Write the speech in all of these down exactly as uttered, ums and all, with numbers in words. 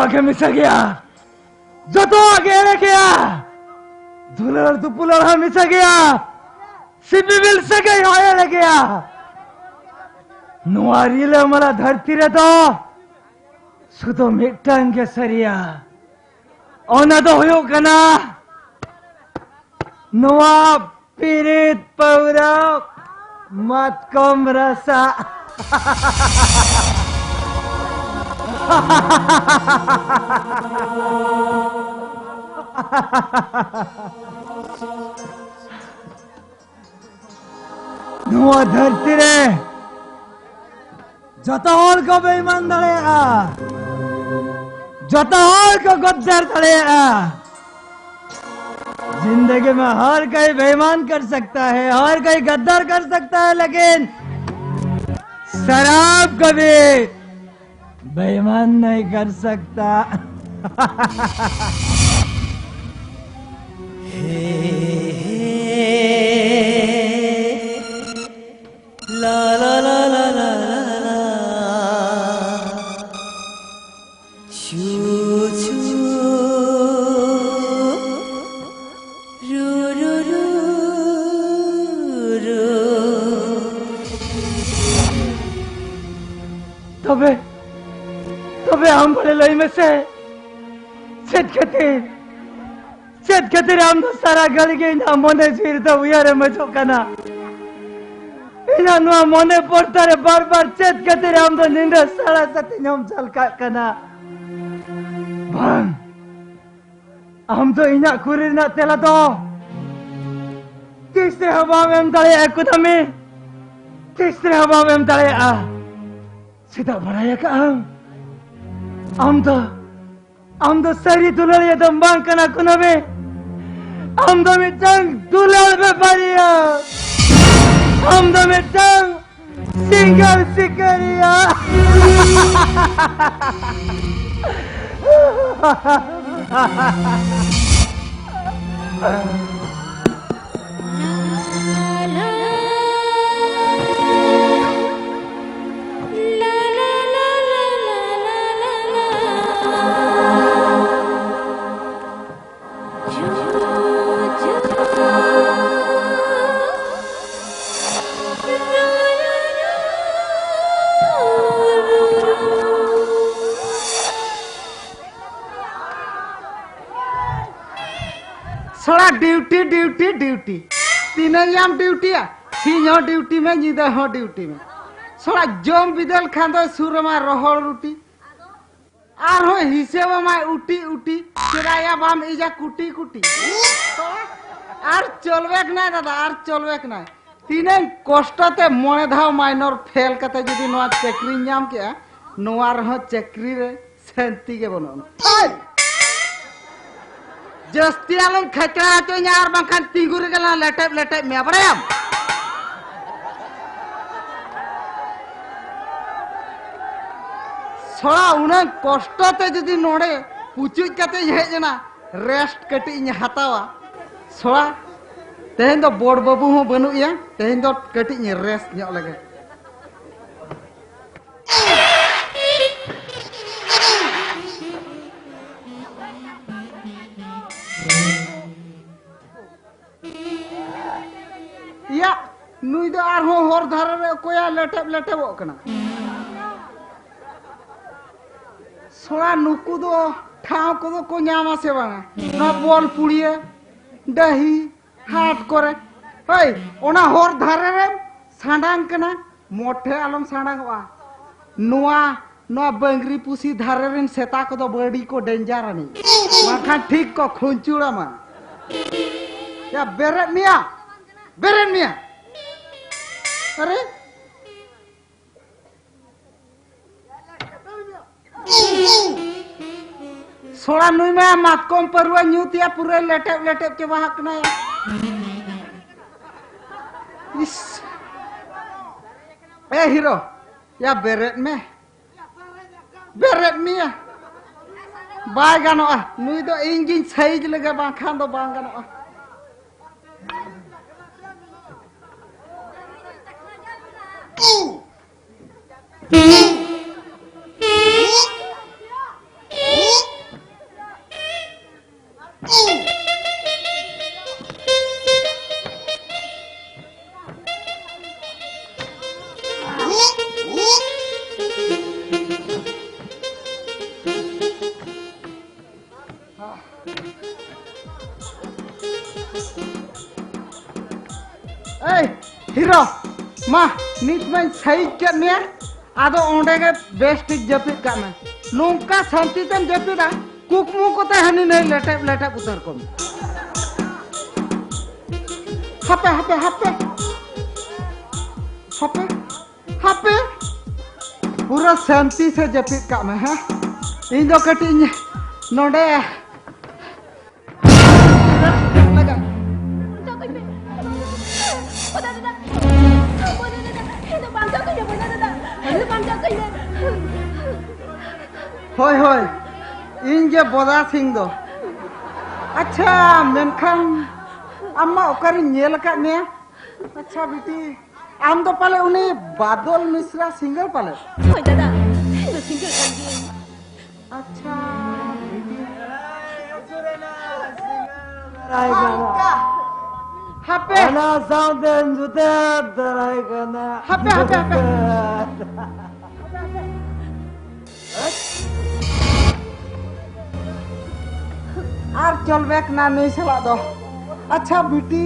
ᱜᱮ ᱢᱮᱥᱟ ᱜᱮᱭᱟ, ᱡᱚᱛᱚᱣᱟᱜ ᱜᱮ ᱮᱲᱮ ᱜᱮᱭᱟ᱾ ᱫᱩᱞᱟᱹᱲ ᱫᱩᱯᱩᱞᱟᱹᱲ ᱦᱚᱸ ᱢᱮᱥᱟ ᱜᱮᱭᱟ, ᱥᱤᱯᱤᱵᱤᱞ ᱥᱟᱹᱜᱟᱹᱭ ᱦᱚᱸ ᱮᱲᱮ ᱜᱮᱭᱟ᱾ ᱱᱚᱣᱟ ᱨᱤᱞᱟᱹᱢᱟᱞᱟ ᱫᱷᱟᱹᱨᱛᱤ ᱨᱮᱫᱚ ᱥᱩᱫᱷᱩ ᱢᱤᱫᱴᱟᱝ ᱜᱮ ᱥᱟᱹᱨᱤᱭᱟ, ᱚᱱᱟ ᱫᱚ ᱦᱩᱭᱩᱜ ᱠᱟᱱᱟ ᱱᱚᱣᱟ ᱯᱤᱨᱤᱛ ᱯᱟᱹᱣᱨᱟᱹ ᱢᱟᱛᱠᱚᱢ ᱨᱟᱥᱟ᱾ ᱱᱚᱣᱟ ᱫᱷᱟᱹᱨᱛᱤ ᱨᱮ ᱡᱚᱛᱚ ᱦᱚᱲ ᱠᱚ ᱵᱮᱭᱢᱟᱱ ᱫᱟᱲᱮᱭᱟᱜᱼᱟ, ᱡᱚᱛᱚ ᱦᱚᱲ ᱠᱚ ᱜᱚᱫᱽᱫᱟᱨ ᱫᱟᱲᱮᱭᱟᱜᱼᱟ᱾ जिंदगी में हर कोई बेईमान कर सकता है, हर कोई गद्दार कर सकता है, लेकिन शराब कभी बेईमान नहीं कर सकता। हे, हे, ला, ला, ला। छू, छू, रू, रू, रू, रू। ᱛᱚᱵᱮ, ᱛᱚᱵᱮ ᱟᱢ ᱵᱚᱞᱮ ᱞᱟᱹᱭ ᱢᱮᱥᱮ, ᱪᱮᱫ ᱠᱷᱟᱹᱛᱤᱨ, ᱪᱮᱫ ᱠᱷᱟᱹᱛᱤᱨ ᱟᱢ ᱫᱚ ᱥᱟᱨᱟ ᱜᱷᱟᱹᱲᱤ ᱜᱮ ᱤᱧᱟᱹᱜ ᱢᱚᱱᱮ ᱡᱤᱣᱤ ᱨᱮᱫᱚ ᱩᱭᱦᱟᱹᱨᱮᱢ ᱦᱤᱡᱩᱜ ᱠᱟᱱᱟ? ᱤᱧᱟᱹᱜ ᱱᱚᱣᱟ ᱢᱚᱱᱮ ᱯᱚᱨᱫᱟ ᱨᱮ ᱵᱟᱨ ᱵᱟᱨ ᱪᱮᱫ ᱠᱷᱟᱹᱛᱤᱨ ᱟᱢ ᱫᱚ ᱧᱤᱫᱟᱹ ᱥᱟᱲᱟ ᱥᱟᱛᱮᱧ ᱡᱷᱟᱞᱠᱟᱜ ᱠᱟᱱᱟ? ᱵᱟᱝ, ᱟᱢ ᱫᱚ ᱤᱧᱟᱹᱜ ᱠᱩᱞᱤ ᱨᱮᱱᱟᱜ ᱛᱮᱞᱟ ᱫᱚ ᱛᱤᱥ ᱨᱮᱦᱚᱸ ᱵᱟᱢ ᱮᱢ ᱫᱟᱲᱮᱭᱟᱜᱼᱟ ᱠᱩᱫᱟᱢᱤ, ᱛᱤᱥ ᱨᱮᱦᱚᱸ ᱵᱟᱢ ᱮᱢ ᱫᱟᱲᱮᱭᱟᱜᱼᱟ᱾ ᱪᱮᱫᱟᱜ ᱵᱟᱲᱟᱭ ᱟᱠᱟᱫ ᱟᱢ? ᱟᱢ ᱫᱚ, ᱟᱢ ᱫᱚ ᱥᱟᱹᱨᱤ ᱫᱩᱞᱟᱹᱲᱤᱭᱟᱹ ᱫᱚᱢ ᱵᱟᱝ ᱠᱟᱱᱟ ᱠᱩᱱᱟᱹᱢᱤ᱾ ᱟᱢ ᱫᱚ ᱢᱤᱫᱴᱟᱝ ᱫᱩᱞᱟᱹᱲ ᱵᱮᱯᱟᱨᱤᱭᱟᱹ᱾ ᱟᱢ ᱫᱚ ᱢᱤᱫᱴᱟᱝ ᱥᱤᱝᱜᱟᱨ ᱥᱤᱠᱟᱹᱨᱤᱭᱟᱹ᱾ Duty, duty, duty. ᱛᱤᱱᱟᱹᱜ ᱮᱢ ᱰᱤᱭᱩᱴᱤᱭᱟ? ᱥᱤᱧ ᱦᱚᱸ ᱰᱤᱭᱩᱴᱤ ᱢᱮ, ᱧᱤᱫᱟᱹ ᱦᱚᱸ ᱰᱤᱭᱩᱴᱤ ᱢᱮ᱾ ᱥᱚᱲᱟ ᱡᱚᱢ ᱵᱤᱫᱟᱹᱞ ᱠᱷᱟᱱ ᱫᱚ ᱥᱩᱨ ᱨᱮᱢᱟ ᱨᱚᱦᱚᱲ ᱨᱩᱴᱤ᱾ ᱟᱨᱦᱚᱸ ᱦᱤᱥᱟᱹᱵ ᱟᱢᱟᱭ ᱩᱴᱤ ᱩᱴᱤ, ᱪᱮᱫᱟᱜ ᱭᱟ ᱵᱟᱢ ᱤᱡᱟ ᱠᱩᱴᱤ ᱠᱩᱴᱤ? ᱟᱨ ᱪᱚᱞᱣᱮ ᱠᱟᱱᱟᱭ ᱫᱟᱫᱟ, ᱟᱨ ᱪᱚᱞᱣᱮ ᱠᱟᱱᱟᱭ᱾ ᱛᱤᱱᱟᱹᱜ ᱠᱚᱥᱴᱚ ᱛᱮ ᱢᱚᱬᱮ ᱫᱷᱟᱣ ᱢᱟᱭᱱᱚᱨ ᱯᱷᱮᱞ ᱠᱟᱛᱮ ᱡᱩᱫᱤ ᱱᱚᱣᱟ ᱪᱟᱹᱠᱨᱤᱧ ᱧᱟᱢ ᱠᱮᱜᱼᱟ, ᱱᱚᱣᱟ ᱨᱮᱦᱚᱸ ᱪᱟᱹᱠᱨᱤ ᱨᱮ ᱥᱟᱹᱱᱛᱤ ᱜᱮ ᱵᱟᱹᱱᱩᱜᱼᱟ᱾ ᱦᱳᱭ! ᱡᱟᱹᱥᱛᱤ ᱟᱞᱚᱢ ᱠᱷᱟᱪᱲᱟ ᱦᱚᱪᱚᱧᱟ, ᱟᱨ ᱵᱟᱝᱠᱷᱟᱱ ᱛᱤᱸᱜᱩ ᱨᱮᱜᱮ ᱞᱟᱝ ᱞᱮᱴᱮᱵ ᱞᱮᱴᱮᱵ ᱢᱮᱭᱟ, ᱵᱟᱲᱟᱭᱟᱢ? ᱥᱚᱲᱟ ᱩᱱᱟᱹᱝ ᱠᱚᱥᱴᱚ ᱛᱮ ᱡᱩᱫᱤ ᱱᱚᱰᱮ ᱯᱩᱪᱩᱡ ᱠᱟᱛᱮᱧ ᱦᱮᱡ ᱮᱱᱟ, ᱨᱮᱥᱴ ᱠᱟᱹᱴᱤᱡ ᱤᱧ ᱦᱟᱛᱟᱣᱟ᱾ ᱥᱚᱲᱟ, ᱛᱮᱦᱮᱧ ᱫᱚ ᱵᱚᱲ ᱵᱟᱹᱵᱩ ᱦᱚᱸ ᱵᱟᱹᱱᱩᱜ ᱮᱭᱟ, ᱛᱮᱦᱮᱧ ᱫᱚ ᱠᱟᱹᱴᱤᱡ ᱤᱧ ᱨᱮᱥᱴ ᱧᱚᱜ ᱞᱮᱜᱮ᱾ ᱤᱭᱟ, ᱱᱩᱭ ᱫᱚ ᱟᱨᱦᱚᱸ ᱦᱚᱨ ᱫᱷᱟᱨᱮ ᱨᱮ ᱚᱠᱚᱭᱟ ᱞᱮᱴᱮᱵ ᱞᱮᱴᱮᱵᱚᱜ ᱠᱟᱱᱟ᱾ ᱥᱚᱲᱟ ᱱᱩᱠᱩ ᱫᱚ ᱴᱷᱟᱶ ᱠᱚᱫᱚ ᱠᱚ ᱧᱟᱢᱟ ᱥᱮ ᱵᱟᱝᱟ? ᱱᱚᱣᱟ ᱵᱚᱞ ᱯᱩᱲᱤᱭᱟᱹ, ᱰᱟᱹᱦᱤ, ᱦᱟᱴ ᱠᱚᱨᱮ᱾ ᱦᱳᱭ, ᱚᱱᱟ ᱦᱚᱨ ᱫᱷᱟᱨᱮ ᱨᱮᱢ ᱥᱟᱸᱰᱟᱝ ᱠᱟᱱᱟ, ᱢᱚᱴᱷᱮ ᱟᱞᱚᱢ ᱥᱟᱸᱰᱟᱝᱚᱜᱼᱟ᱾ ᱱᱚᱣᱟ, ᱱᱚᱣᱟ ᱵᱟᱝᱨᱤ ᱯᱩᱥᱤ ᱫᱷᱟᱨᱮ ᱨᱮᱱ ᱥᱮᱛᱟ ᱠᱚᱫᱚ ᱵᱟᱹᱰᱤ ᱠᱚ ᱰᱮᱧᱡᱟᱨ ᱟᱹᱱᱤᱡ, ᱵᱟᱝᱠᱷᱟᱱ ᱴᱷᱤᱠ ᱠᱚ ᱠᱷᱩᱧᱪᱩᱲᱟᱢᱟ᱾ ᱭᱟ, ᱵᱮᱨᱮᱫ ᱢᱮᱭᱟ, ᱵᱮᱨᱮᱫ ᱢᱮᱭᱟ᱾ ᱟᱨᱮ, ᱥᱚᱲᱟ ᱱᱩᱭ ᱢᱟ ᱢᱟᱛᱠᱚᱢ ᱯᱟᱹᱨᱣᱟᱹ ᱧᱩ ᱛᱮᱭᱟ ᱯᱩᱨᱟᱹ ᱞᱮᱴᱮᱵ ᱞᱮᱴᱮᱵ ᱪᱟᱵᱟ ᱟᱠᱟᱱᱟᱭ᱾ ᱤᱥ᱾ ᱮ ᱦᱤᱨᱳ, ᱭᱟ ᱵᱮᱨᱮᱫ ᱢᱮ᱾ ᱵᱮᱨᱮᱫ ᱢᱮᱭᱟ᱾ ᱵᱟᱭ ᱜᱟᱱᱚᱜᱼᱟ᱾ ᱱᱩᱭ ᱫᱚ ᱤᱧ ᱜᱤᱧ ᱥᱟᱭᱤᱡ ᱞᱮᱜᱮ, ᱵᱟᱝᱠᱷᱟᱱ ᱫᱚ ᱵᱟᱝ ᱜᱟᱱᱚᱜᱼᱟ᱾ ᱮᱭ ᱦᱤᱨᱳ, ᱢᱟ, ᱱᱤᱛ ᱢᱟᱧ ᱥᱟᱭᱤᱡ ᱠᱮᱫ ᱢᱮᱭᱟ, ᱟᱫᱚ ᱚᱸᱰᱮ ᱜᱮ ᱵᱮᱥ ᱴᱷᱤᱠ ᱡᱟᱹᱯᱤᱫ ᱠᱟᱜ ᱢᱮ᱾ ᱱᱚᱝᱠᱟ ᱥᱟᱱᱛᱤ ᱛᱮᱢ ᱡᱟᱹᱯᱤᱫᱟ, ᱠᱩᱠᱢᱩ ᱠᱚᱛᱮ ᱦᱟᱹᱱᱤ ᱱᱟᱹᱭ ᱞᱮᱴᱮᱵ ᱞᱮᱴᱮᱵ ᱩᱛᱟᱹᱨ ᱠᱚᱢ᱾ ᱦᱟᱯᱮ, ᱦᱟᱯᱮ, ᱦᱟᱯᱮ, ᱦᱟᱯᱮ, ᱦᱟᱯᱮ, ᱯᱩᱨᱟᱹ ᱥᱟᱱᱛᱤ ᱥᱮ ᱡᱟᱹᱯᱤᱫ ᱠᱟᱜ ᱢᱮ, ᱦᱮᱸ? ᱤᱧ ᱫᱚ ᱠᱟᱹᱴᱤᱡ ᱤᱧ ᱱᱚᱰᱮ ᱞᱟᱜᱟ᱾ ᱵᱟᱧᱪᱟᱣ ᱠᱟᱹᱧ ᱢᱮ᱾ ᱵᱚᱫᱟ ᱫᱟᱫᱟ, ᱵᱚᱫᱟ ᱫᱟᱫᱟ, ᱤᱧ ᱫᱚ ᱵᱟᱧᱪᱟᱣ ᱠᱟᱹᱧ ᱢᱮ, ᱵᱚᱫᱟ ᱫᱟᱫᱟ, ᱤᱧ ᱫᱚ ᱵᱟᱧᱪᱟᱣ ᱠᱟᱹᱧ ᱢᱮ᱾ ᱦᱳᱭ, ᱦᱳᱭ, ᱤᱧ ᱜᱮ ᱵᱚᱫᱟ ᱥᱤᱝ ᱫᱚ᱾ ᱟᱪᱪᱷᱟ, ᱢᱮᱱᱠᱷᱟᱱ ᱟᱢ ᱢᱟ ᱚᱠᱟᱨᱤᱧ ᱧᱮᱞ ᱟᱠᱟᱫ ᱢᱮᱭᱟ? ᱟᱪᱪᱷᱟ ᱵᱤᱴᱤ, ᱟᱢ ᱫᱚ ᱯᱟᱞᱮ ᱩᱱᱤ ᱵᱟᱫᱚᱞ ᱢᱤᱥᱨᱟ ᱥᱤᱝᱜᱟᱨ ᱯᱟᱞᱮ? ᱦᱳᱭ ᱫᱟᱫᱟ, ᱤᱧ ᱫᱚ ᱥᱤᱝᱜᱟᱨ ᱠᱟᱱ ᱜᱤᱭᱟᱹᱧ᱾ ᱟᱪᱪᱷᱟ ᱵᱤᱴᱤ᱾ ᱦᱟᱯᱮ᱾ ᱚᱱᱟ ᱥᱟᱶᱛᱮ ᱡᱩᱫᱟᱹ ᱫᱟᱨᱟᱭ ᱠᱟᱱᱟ᱾ ᱦᱟᱯᱮ, ᱦᱟᱯᱮ, ᱦᱟᱯᱮ᱾ ᱟᱨ ᱪᱚᱞ ᱵᱮᱠ ᱱᱟ ᱱᱩᱭ ᱥᱟᱞᱟᱜ ᱫᱚ᱾ ᱟᱪᱪᱷᱟ ᱵᱤᱴᱤ,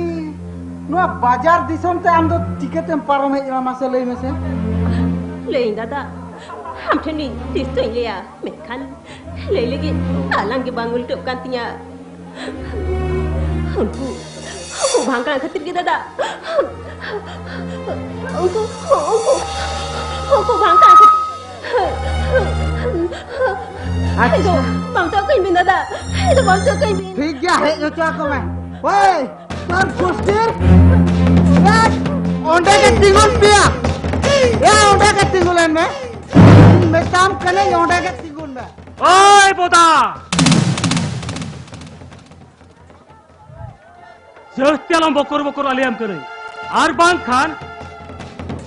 ᱱᱚᱣᱟ ᱵᱟᱡᱟᱨ ᱫᱤᱥᱚᱢ ᱛᱮ ᱟᱢ ᱫᱚ ᱪᱤᱠᱟᱹᱛᱮᱢ ᱯᱟᱨᱚᱢ ᱦᱮᱡ ᱮᱱᱟ, ᱢᱟᱥᱮ ᱞᱟᱹᱭ ᱢᱮᱥᱮ? ᱞᱟᱹᱭᱟᱹᱧ ᱫᱟᱫᱟ, ᱟᱢ ᱴᱷᱮᱱ ᱤᱧ ᱛᱤᱥ ᱪᱚᱧ ᱞᱟᱹᱭᱟ, ᱢᱮᱱᱠᱷᱟᱱ ᱞᱟᱹᱭ ᱞᱟᱹᱜᱤᱫ ᱟᱞᱟᱝ ᱜᱮ ᱵᱟᱝ ᱩᱞᱴᱟᱹᱜ ᱠᱟᱱ ᱛᱤᱧᱟ᱾ ᱩᱱᱠᱩ, ᱩᱱᱠᱩ ᱵᱷᱟᱝᱠᱟᱲ ᱠᱷᱟᱹᱛᱤᱨ ᱜᱮ ᱫᱟᱫᱟ᱾ ᱩᱱᱠᱩ, ᱩᱱᱠᱩ, ᱩᱱᱠᱩ ᱵᱷᱟᱝᱠᱟᱲ ᱠᱷᱟᱹᱛᱤᱨ᱾ ᱟᱪᱪᱷᱟ᱾ ᱤᱧ ᱫᱚ ᱵᱟᱧᱪᱟᱣ ᱠᱟᱹᱧ ᱵᱤᱱ ᱫᱟᱫᱟ᱾ ᱤᱧ ᱫᱚ ᱵᱟᱧᱪᱟᱣ ᱠᱟᱹᱧ ᱵᱤᱱ᱾ ᱴᱷᱤᱠ ᱜᱮᱭᱟ, ᱦᱮᱡ ᱦᱚᱪᱚ ᱟᱠᱚ ᱢᱮ᱾ ᱳᱭ, ᱛᱚᱨ ᱯᱩᱥᱴᱤᱨ᱾ ᱮ, ᱚᱸᱰᱮ ᱜᱮ ᱛᱤᱸᱜᱩᱱ ᱯᱮᱭᱟ᱾ ᱮ, ᱚᱸᱰᱮ ᱜᱮ ᱛᱤᱸᱜᱩ ᱞᱮᱱ ᱢᱮ᱾ ᱢᱮᱛᱟᱢ ᱠᱟᱹᱱᱟᱹᱧ, ᱚᱸᱰᱮ ᱜᱮ ᱛᱤᱸᱜᱩᱱ ᱢᱮ᱾ ᱳᱭ ᱵᱚᱫᱟ! ᱡᱟᱹᱥᱛᱤ ᱟᱞᱚᱢ ᱵᱚᱠᱚᱨ ᱵᱚᱠᱚᱨ ᱟᱞᱮᱭᱟᱢ ᱠᱟᱹᱱᱟᱹᱧ᱾ ᱟᱨ ᱵᱟᱝᱠᱷᱟᱱ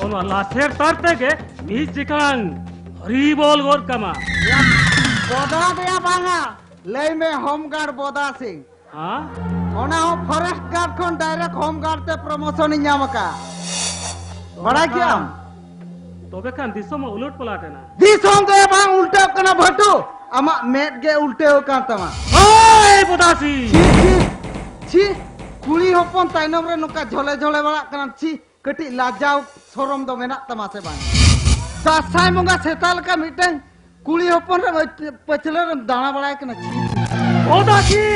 ᱚᱱᱟ ᱞᱟᱥᱮᱨ ᱛᱟᱨ ᱛᱮᱜᱮ ᱢᱤᱫ ᱡᱤᱠᱟᱝ ᱦᱚᱨᱤ ᱵᱚᱞ ᱜᱚᱫ ᱠᱟᱢᱟ᱾ ᱵᱚᱫᱟ ᱫᱚᱭᱟ ᱵᱟᱝᱟ, ᱞᱟᱹᱭ ᱢᱮ ᱦᱳᱢ ᱜᱟᱨᱰ ᱵᱚᱫᱟ ᱥᱤᱝ᱾ ᱦᱮᱸ? ᱚᱱᱟ ᱦᱚᱸ ᱯᱷᱚᱨᱮᱥᱴ ᱜᱟᱨᱰ ᱠᱷᱚᱱ ᱰᱟᱭᱨᱮᱠᱴ ᱦᱳᱢ ᱜᱟᱨᱰ ᱛᱮ ᱯᱨᱚᱢᱳᱥᱚᱱ ᱤᱧ ᱧᱟᱢ ᱟᱠᱟᱫ᱾ ᱵᱟᱲᱟᱭ ᱠᱮᱜ ᱟᱢ? ᱛᱚᱵᱮ ᱠᱷᱟᱱ ᱫᱤᱥᱚᱢ ᱢᱟ ᱩᱞᱟᱹᱴ ᱯᱟᱞᱟᱴ ᱮᱱᱟ᱾ ᱫᱤᱥᱚᱢ ᱫᱚ ᱵᱟᱝ ᱩᱞᱴᱟᱹᱣ ᱠᱟᱱᱟ ᱵᱷᱟᱹᱴᱩ, ᱟᱢᱟᱜ ᱢᱮᱫ ᱜᱮ ᱩᱞᱴᱟᱹᱣ ᱟᱠᱟᱱ ᱛᱟᱢᱟ᱾ ᱳᱭ ᱵᱚᱫᱟᱥᱤ! ᱪᱷᱤ, ᱪᱷᱤ, ᱪᱷᱤ᱾ ᱠᱩᱲᱤ ᱦᱚᱯᱚᱱ ᱛᱟᱭᱱᱚᱢ ᱨᱮ ᱱᱚᱝᱠᱟ ᱡᱷᱚᱞᱮ ᱡᱷᱚᱞᱮ ᱵᱟᱲᱟᱜ ᱠᱟᱱᱟᱢ, ᱪᱷᱤ, ᱠᱟᱹᱴᱤᱡ ᱞᱟᱡᱟᱣ ᱥᱚᱨᱚᱢ ᱫᱚ ᱢᱮᱱᱟᱜ ᱛᱟᱢᱟ ᱥᱮ ᱵᱟᱝ? ᱫᱟᱸᱥᱟᱭ ᱵᱚᱸᱜᱟ ᱥᱮᱛᱟ ᱞᱮᱠᱟ ᱢᱤᱫᱴᱟᱝ ᱠᱩᱲᱤ ᱦᱚᱯᱚᱱ ᱨᱮ ᱯᱟᱹᱪᱷᱞᱟᱹ ᱨᱮᱢ ᱫᱟᱬᱟ ᱵᱟᱲᱟᱭ ᱠᱟᱱᱟ, ᱪᱷᱤ, ᱪᱷᱤ᱾ ᱚᱫᱟ ᱠᱤ?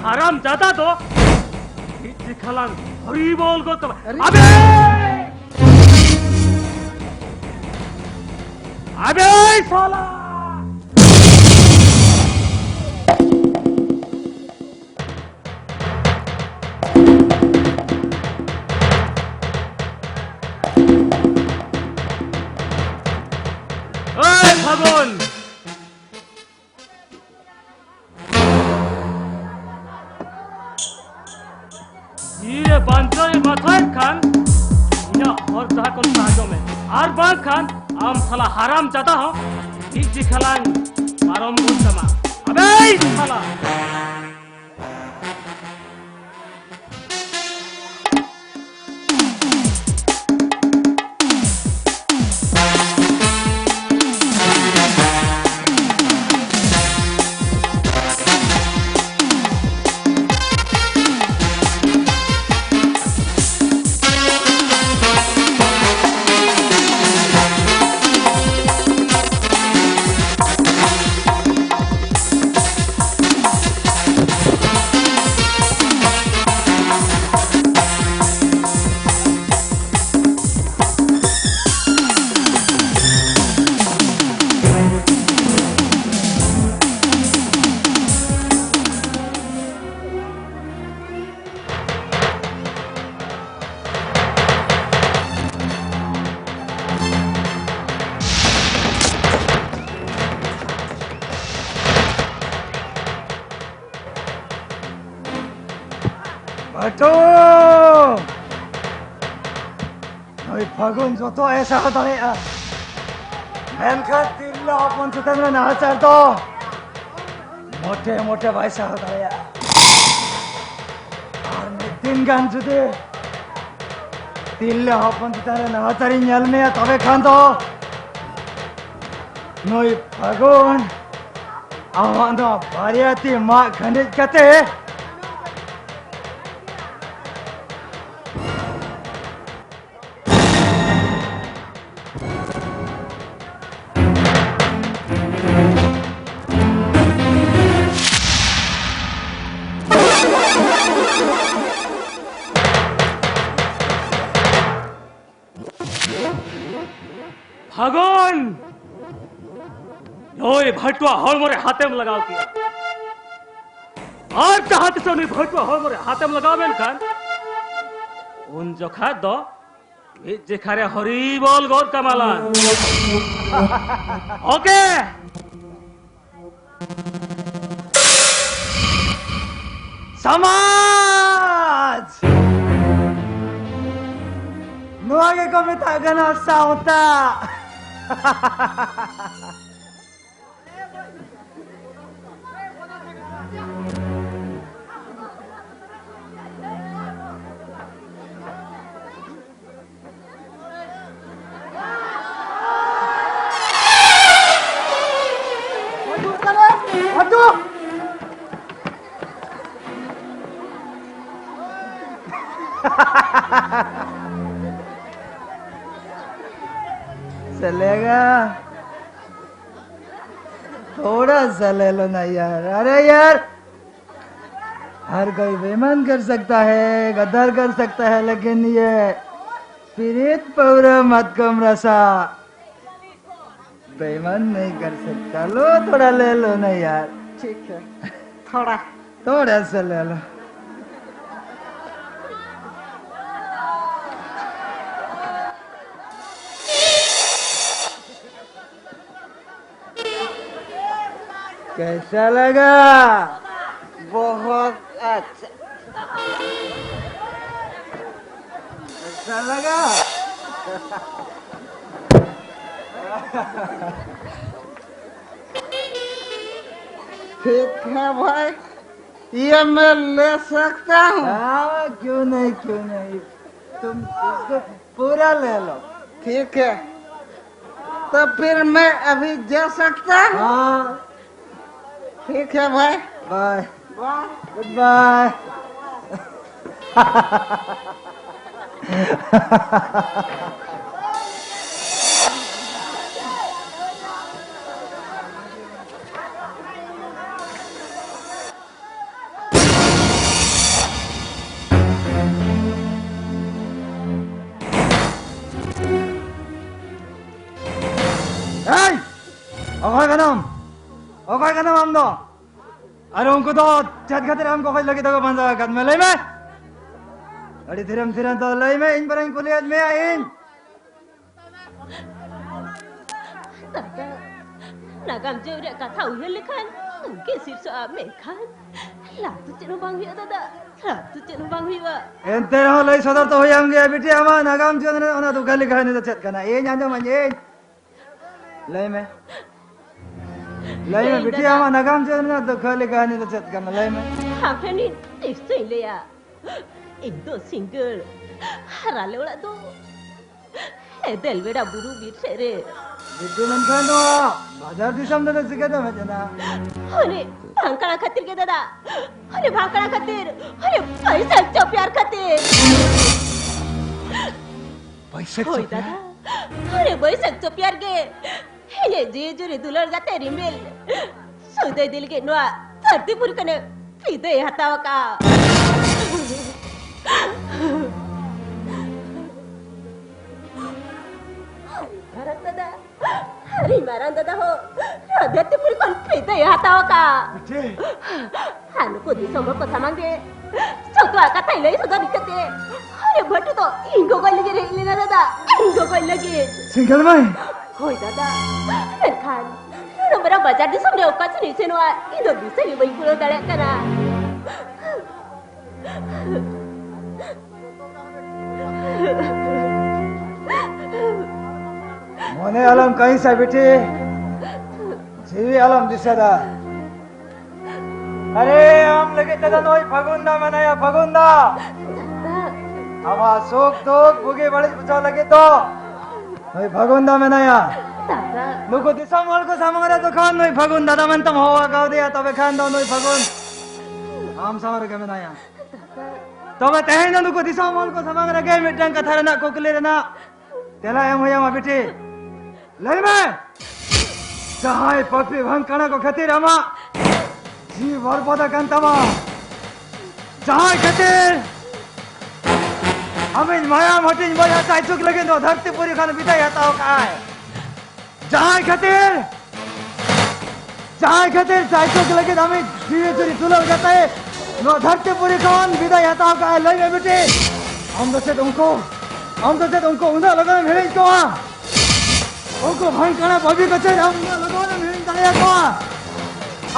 ᱦᱟᱨᱟᱢ ᱡᱟᱫᱟ ᱫᱚ ᱢᱤᱫ ᱪᱤᱠᱷᱟᱞᱟᱝ ᱦᱚᱨᱤ ᱵᱚᱞ ᱜᱚᱫ ᱠᱟᱢᱟ᱾ ᱟᱨᱮ! ᱟᱵᱮ! ᱟᱵᱮ ᱥᱟᱞᱟ! ᱳᱭ ᱯᱷᱟᱹᱜᱩᱱ! ᱤᱭᱟᱹ ᱵᱟᱧᱪᱟᱣ ᱮ ᱢᱟᱛᱷᱟᱭᱮᱫ ᱠᱷᱟᱱ ᱤᱧᱟᱹᱜ ᱦᱚᱨ ᱰᱟᱦᱟᱨ ᱠᱚ ᱥᱟᱦᱟ ᱢᱮ, ᱟᱨ ᱵᱟᱝᱠᱷᱟᱱ ᱟᱢ ᱥᱟᱞᱟ ᱦᱟᱨᱟᱢ ᱡᱟᱫᱟ ᱦᱚᱸ ᱢᱤᱫ ᱡᱤᱠᱷᱟᱞᱟᱝ ᱯᱟᱨᱚᱢ ᱜᱚᱫ ᱠᱟᱢᱟ᱾ ᱟᱵᱮ ᱥᱟᱞᱟ! ᱵᱟᱹᱴᱩ! ᱱᱩᱭ ᱯᱷᱟᱹᱜᱩᱱ ᱡᱚᱛᱚᱣᱟᱜ ᱮ ᱥᱟᱦᱟᱣ ᱫᱟᱲᱮᱭᱟᱜᱼᱟ, ᱢᱮᱱᱠᱷᱟᱱ ᱛᱤᱨᱞᱟᱹ ᱦᱚᱯᱚᱱ ᱪᱮᱛᱟᱱ ᱨᱮ ᱱᱟᱦᱟᱪᱟᱨ ᱫᱚ ᱢᱚᱴᱮ ᱢᱚᱴᱮ ᱵᱟᱭ ᱥᱟᱦᱟᱣ ᱫᱟᱲᱮᱭᱟᱜᱼᱟ᱾ ᱟᱨ ᱢᱤᱫ ᱫᱤᱱ ᱜᱟᱱ ᱡᱩᱫᱤ ᱛᱤᱨᱞᱟᱹ ᱦᱚᱯᱚᱱ ᱪᱮᱛᱟᱱ ᱨᱮ ᱱᱟᱦᱟᱪᱟᱨᱤᱧ ᱧᱮᱞ ᱢᱮᱭᱟ, ᱛᱚᱵᱮ ᱠᱷᱟᱱ ᱫᱚ ᱱᱩᱭ ᱯᱷᱟᱹᱜᱩᱱ ᱟᱢᱟᱜ ᱱᱚᱣᱟ ᱵᱟᱨᱭᱟ ᱛᱤ ᱢᱟᱜ ᱠᱷᱟᱹᱱᱤᱡ ᱠᱟᱛᱮ ᱦᱟᱜᱚᱱ! ᱱᱩᱭ ᱵᱷᱟᱹᱴᱩᱣᱟᱹ ᱦᱚᱲᱢᱚ ᱨᱮ ᱦᱟᱛᱮᱢ ᱞᱟᱜᱟᱣ ᱠᱮᱭᱟ᱾ ᱟᱨ ᱡᱟᱦᱟᱸ ᱛᱤᱥ ᱩᱱᱤ ᱵᱷᱟᱹᱴᱩᱣᱟᱹ ᱦᱚᱲᱢᱚ ᱨᱮ ᱦᱟᱛᱮᱢ ᱞᱟᱜᱟᱣ ᱢᱮᱱᱠᱷᱟᱱ, ᱩᱱ ᱡᱚᱠᱷᱟ ᱫᱚ ᱢᱤᱫ ᱡᱮᱠᱷᱟ ᱨᱮ ᱦᱚᱨᱤ ᱵᱚᱞ ᱜᱚᱫ ᱠᱟᱢᱟᱞᱟᱝ᱾ ᱳᱠᱮ? ᱥᱚᱢᱟᱡᱽ! ᱱᱚᱣᱟ ᱜᱮᱠᱚ ᱢᱮᱛᱟᱜ ᱠᱟᱱᱟ ᱥᱟᱶᱛᱟ᱾ चलेगा। थोड़ा सा ले लो ना यार। अरे यार, हर कोई बेईमान कर सकता है, गद्दार कर सकता है, लेकिन ये पीड़ित पौरा मत कम रसा बेईमान नहीं कर सकता। लो, थोड़ा ले लो ना यार। ठीक है, थोड़ा। थोड़ा सा ले लो। कैसा लगा? बहुत अच्छा। कैसा लगा? ठीक है भाई, ये मैं ले सकता हूँ? हाँ, क्यों नहीं, क्यों नहीं। तुम इसको पूरा ले लो। ठीक है, तो फिर मैं अभी जा सकता हूँ? हाँ। ठीक है भाई। बाय। बाय। Good bye. ᱚᱠᱚᱭ ᱠᱟᱱᱟᱢ? ᱚᱠᱚᱭ ᱠᱟᱱᱟᱢ ᱟᱢ ᱫᱚ? ᱟᱨ ᱩᱱᱠᱩ ᱫᱚ ᱪᱮᱫ ᱠᱷᱟᱹᱛᱤᱨ ᱟᱢ ᱜᱚᱜᱚᱡ ᱞᱟᱹᱜᱤᱫ ᱫᱚᱠᱚ ᱵᱟᱸᱫᱟ ᱟᱠᱟᱫ ᱢᱮᱭᱟ? ᱞᱟᱹᱭ ᱢᱮ᱾ ᱟᱹᱰᱤ ᱫᱷᱤᱨᱮᱢ ᱫᱷᱤᱨᱮᱢ ᱫᱚ ᱞᱟᱹᱭ ᱢᱮ, ᱤᱧ ᱵᱚᱨᱚᱧ ᱠᱩᱞᱤᱭᱮᱫ ᱢᱮᱭᱟ ᱤᱧ᱾ ᱫᱟᱫᱟ, ᱱᱟᱜᱟᱢ ᱡᱩᱜᱽ ᱨᱮᱭᱟᱜ ᱠᱟᱛᱷᱟ ᱩᱭᱦᱟᱹᱨ ᱞᱮᱠᱷᱟᱱ ᱩᱱᱠᱤᱱ ᱥᱤᱨᱥᱟᱹᱜᱼᱟ, ᱢᱮᱱᱠᱷᱟᱱ ᱞᱟᱵᱷ ᱫᱚ ᱪᱮᱫ ᱦᱚᱸ ᱵᱟᱝ ᱦᱩᱭᱩᱜᱼᱟ ᱫᱟᱫᱟ, ᱞᱟᱵᱷ ᱫᱚ ᱪᱮᱫ ᱦᱚᱸ ᱵᱟᱝ ᱦᱩᱭᱩᱜᱼᱟ᱾ ᱮᱱᱛᱮ ᱨᱮᱦᱚᱸ ᱞᱟᱹᱭ ᱥᱚᱫᱚᱨ ᱛᱚ ᱦᱩᱭᱟᱢ ᱜᱮᱭᱟ ᱵᱤᱴᱤ, ᱟᱢᱟᱜ ᱱᱟᱜᱟᱢ ᱡᱩᱜᱽ ᱨᱮ ᱚᱱᱟ ᱫᱩᱠᱷᱟᱹᱞᱤ ᱠᱟᱹᱦᱱᱤ ᱫᱚ ᱪᱮᱫ ᱠᱟᱱᱟ? ᱤᱧ ᱟᱸᱡᱚᱢᱟᱹᱧ, ᱤᱧ᱾ ᱞᱟᱹᱭ ᱢᱮ᱾ ᱞᱟᱹᱭ ᱢᱮ ᱞᱟᱹᱭ ᱵᱤᱴᱤ, ᱫᱟᱫᱟ᱾ ᱟᱢᱟᱜ ᱱᱟᱜᱟᱢ ᱡᱩᱜᱽ ᱨᱮᱱᱟᱜ ᱫᱩᱠᱷᱟᱹᱞᱤ ᱠᱟᱹᱦᱱᱤ ᱫᱚ ᱪᱮᱫ ᱠᱟᱱᱟ? ᱞᱟᱹᱭ ᱢᱮ᱾ ᱟᱢ ᱴᱷᱮᱱ ᱤᱧ ᱱᱤᱥᱪᱚᱭ ᱞᱟᱹᱭᱟ᱾ ᱤᱧ ᱫᱚ ᱥᱤᱸᱜᱟᱹᱲ ᱟᱨ ᱟᱞᱮ ᱚᱲᱟᱜ ᱫᱚ ᱮᱫᱮᱞ ᱵᱮᱲᱟ ᱵᱩᱨᱩ ᱵᱤᱨ ᱥᱮᱫ ᱨᱮ᱾ ᱵᱤᱴᱤ, ᱢᱮᱱᱠᱷᱟᱱ ᱱᱚᱣᱟ ᱵᱟᱡᱟᱨ ᱫᱤᱥᱚᱢ ᱫᱚ ᱪᱤᱠᱟᱹᱛᱮᱢ ᱦᱮᱡ ᱮᱱᱟ? ᱚᱱᱮ ᱵᱷᱟᱝᱠᱲᱟ ᱠᱷᱟᱹᱛᱤᱨ ᱜᱮ ᱫᱟᱫᱟ, ᱚᱱᱮ ᱵᱷᱟᱝᱠᱲᱟ ᱠᱷᱟᱹᱛᱤᱨ, ᱚᱱᱮ ᱯᱚᱭᱥᱟ ᱪᱚᱯᱮᱭᱟᱨ ᱠᱷᱟᱹᱛᱤᱨ᱾ ᱵᱟᱹᱭᱥᱟᱹᱠᱷ ᱦᱳᱭ ᱪᱚᱯᱮᱭᱟᱨ? ᱫᱟᱫᱟ, ᱟᱨᱮ ᱵᱟᱹᱭᱥᱟᱹᱠᱷ ᱪᱚᱯᱮᱭᱟᱨ ᱜᱮ ᱤᱧᱟᱹᱜ ᱡᱤᱣᱤ ᱡᱩᱨᱤ ᱫᱩᱞᱟᱹᱲ ᱜᱟᱛᱮ ᱨᱤᱢᱤᱞ ᱥᱩᱫᱟᱹᱭ ᱫᱤ ᱞᱟᱹᱜᱤᱫ ᱱᱚᱣᱟ ᱫᱷᱟᱹᱨᱛᱤ ᱯᱩᱨᱤ ᱠᱷᱚᱱᱮ ᱵᱤᱫᱟᱹᱭ ᱦᱟᱛᱟᱣ ᱟᱠᱟᱫ᱾ ᱵᱷᱟᱨᱚᱛ ᱫᱟᱫᱟ, ᱟᱨ ᱤᱧ ᱢᱟᱨᱟᱝ ᱫᱟᱫᱟ ᱦᱚᱸ ᱱᱚᱣᱟ ᱫᱷᱟᱹᱨᱛᱤ ᱯᱩᱨᱤ ᱠᱷᱚᱱ ᱵᱤᱫᱟᱹᱭ ᱦᱟᱛᱟᱣ ᱟᱠᱟᱫ᱾ ᱪᱮᱫ? ᱟᱨ ᱱᱩᱠᱩ ᱫᱤᱥᱚᱢ ᱦᱚᱲ ᱠᱚ ᱥᱟᱢᱟᱝ ᱨᱮ ᱡᱚᱛᱚᱣᱟᱜ ᱠᱟᱛᱷᱟᱭ ᱞᱟᱹᱭ ᱥᱚᱫᱚᱨ ᱠᱟᱛᱮ, ᱟᱨᱮ ᱵᱷᱟᱹᱴᱩ ᱫᱚ ᱤᱧ ᱜᱚᱜᱚᱡ ᱞᱟᱹᱜᱤᱫ ᱦᱮᱡ ᱞᱮᱱᱟ ᱫᱟᱫᱟ, ᱤᱧ ᱜᱚᱜᱚᱡ ᱞᱟᱹᱜᱤᱫ᱾ ᱥᱤᱸᱜᱮᱞ ᱢᱟᱹᱭ! ᱦᱳᱭ ᱫᱟᱫᱟ, ᱢᱮᱱᱠᱷᱟᱱ ᱱᱩᱱᱟᱹᱜ ᱢᱟᱨᱟᱝ ᱵᱟᱡᱟᱨ ᱫᱤᱥᱚᱢ ᱨᱮ ᱚᱠᱟ ᱥᱮᱱ ᱤᱧ ᱥᱮᱱᱚᱜᱼᱟ, ᱤᱧ ᱫᱚ ᱫᱤᱥᱟᱹ ᱜᱮ ᱵᱟᱹᱧ ᱠᱩᱲᱟᱹᱣ ᱫᱟᱲᱮᱭᱟᱜ ᱠᱟᱱᱟ᱾ ᱢᱚᱱᱮ ᱟᱞᱚᱢ ᱠᱟᱹᱦᱤᱥᱟ ᱵᱤᱴᱤ, ᱡᱤᱣᱤ ᱟᱞᱚᱢ ᱫᱤᱥᱟᱹᱫᱟ᱾ ᱟᱨᱮ, ᱟᱢ ᱞᱟᱹᱜᱤᱫ ᱛᱮᱫᱚ ᱱᱩᱭ ᱯᱷᱟᱹᱜᱩᱱ ᱫᱟ ᱢᱮᱱᱟᱭᱟ, ᱯᱷᱟᱹᱜᱩᱱ ᱫᱟ᱾ ᱟᱢᱟᱜ ᱥᱩᱠ ᱫᱩᱠ ᱵᱩᱜᱤ ᱵᱟᱹᱲᱤᱡ ᱵᱩᱡᱷᱟᱹᱣ ᱞᱟᱹᱜᱤᱫ ᱫᱚ ᱱᱩᱭ ᱯᱷᱟᱹᱜᱩᱱ ᱫᱟ ᱢᱮᱱᱟᱭᱟ᱾ ᱱᱩᱠᱩ ᱫᱤᱥᱚᱢ ᱦᱚᱲ ᱠᱚ ᱥᱟᱢᱟᱝ ᱨᱮ ᱡᱚᱠᱷᱚᱱ ᱱᱩᱭ ᱯᱷᱟᱹᱜᱩᱱ ᱫᱟᱫᱟ ᱢᱮᱱᱛᱮᱢ ᱦᱚᱦᱚ ᱟᱠᱟᱣᱫᱮᱭᱟ, ᱛᱚᱵᱮ ᱠᱷᱟᱱ ᱫᱚ ᱱᱩᱭ ᱯᱷᱟᱹᱜᱩᱱ ᱟᱢ ᱥᱟᱢᱟᱝ ᱨᱮᱜᱮ ᱢᱮᱱᱟᱭᱟ᱾ ᱛᱚᱵᱮ ᱛᱮᱦᱮᱧ ᱫᱚ ᱱᱩᱠᱩ ᱫᱤᱥᱚᱢ ᱦᱚᱲ ᱠᱚ ᱥᱟᱢᱟᱝ ᱨᱮᱜᱮ ᱢᱤᱫᱴᱟᱝ ᱠᱟᱛᱷᱟ ᱨᱮᱱᱟᱜ, ᱠᱩᱠᱞᱤ ᱨᱮᱱᱟᱜ ᱛᱮᱞᱟ ᱮᱢ ᱦᱩᱭ ᱟᱢᱟ ᱵᱤᱴᱤ᱾ ᱞᱟᱹᱭ ᱢᱮ, ᱡᱟᱦᱟᱸᱭ ᱯᱟᱯᱤ ᱵᱷᱟᱝᱠᱟᱲᱟ ᱠᱚ ᱠᱷᱟᱹᱛᱤᱨ ᱟᱢᱟᱜ ᱡᱤᱣᱤ ᱵᱚᱨᱵᱟᱫ ᱟᱠᱟᱱ ᱛᱟᱢᱟ, ᱡᱟᱦᱟᱸᱭ ᱠᱷᱟᱹᱛᱤᱨ ᱟᱢᱤᱡ ᱢᱟᱭᱟᱢ ᱦᱟᱹᱴᱤᱧ ᱵᱚᱭᱦᱟ ᱥᱟᱭᱥᱩᱠ ᱞᱟᱹᱜᱤᱫ ᱱᱚᱣᱟ ᱫᱷᱟᱹᱨᱛᱤ ᱯᱩᱨᱤ ᱠᱷᱚᱱ ᱵᱤᱫᱟᱹᱭ ᱦᱟᱛᱟᱣ ᱠᱟᱜᱼᱟᱭ, ᱡᱟᱦᱟᱸᱭ ᱠᱷᱟᱹᱛᱤᱨ ᱡᱟᱦᱟᱸᱭ ᱠᱷᱟᱹᱛᱤᱨ ᱥᱟᱭᱥᱩᱠ ᱞᱟᱹᱜᱤᱫ ᱟᱢᱤᱡ ᱡᱤᱣᱤ ᱪᱩᱨᱤ ᱫᱩᱞᱟᱹᱲ ᱜᱟᱛᱮ ᱱᱚᱣᱟ ᱫᱷᱟᱹᱨᱛᱤ ᱯᱩᱨᱤ ᱠᱷᱚᱱ ᱵᱤᱫᱟᱹᱭ ᱦᱟᱛᱟᱣ ᱠᱟᱜᱼᱟᱭ᱾ ᱞᱟᱹᱭ ᱢᱮ ᱵᱤᱴᱤ, ᱟᱢ ᱫᱚ ᱪᱮᱫ ᱩᱱᱠᱩ, ᱟᱢ ᱫᱚ ᱪᱮᱫ ᱩᱱᱠᱩ ᱩᱱᱟᱹᱜ ᱞᱚᱜᱚᱱᱮᱢ ᱦᱤᱲᱤᱧ ᱠᱚᱣᱟ? ᱩᱱᱠᱩ ᱵᱷᱟᱝᱠᱟᱲᱟ ᱵᱟᱹᱵᱤ ᱠᱚ ᱪᱮᱫ ᱟᱢ ᱩᱱᱟᱹᱜ ᱞᱚᱜᱚᱱᱮᱢ ᱦᱤᱲᱤᱧ ᱫᱟᱲᱮᱭᱟᱠᱚᱣᱟ?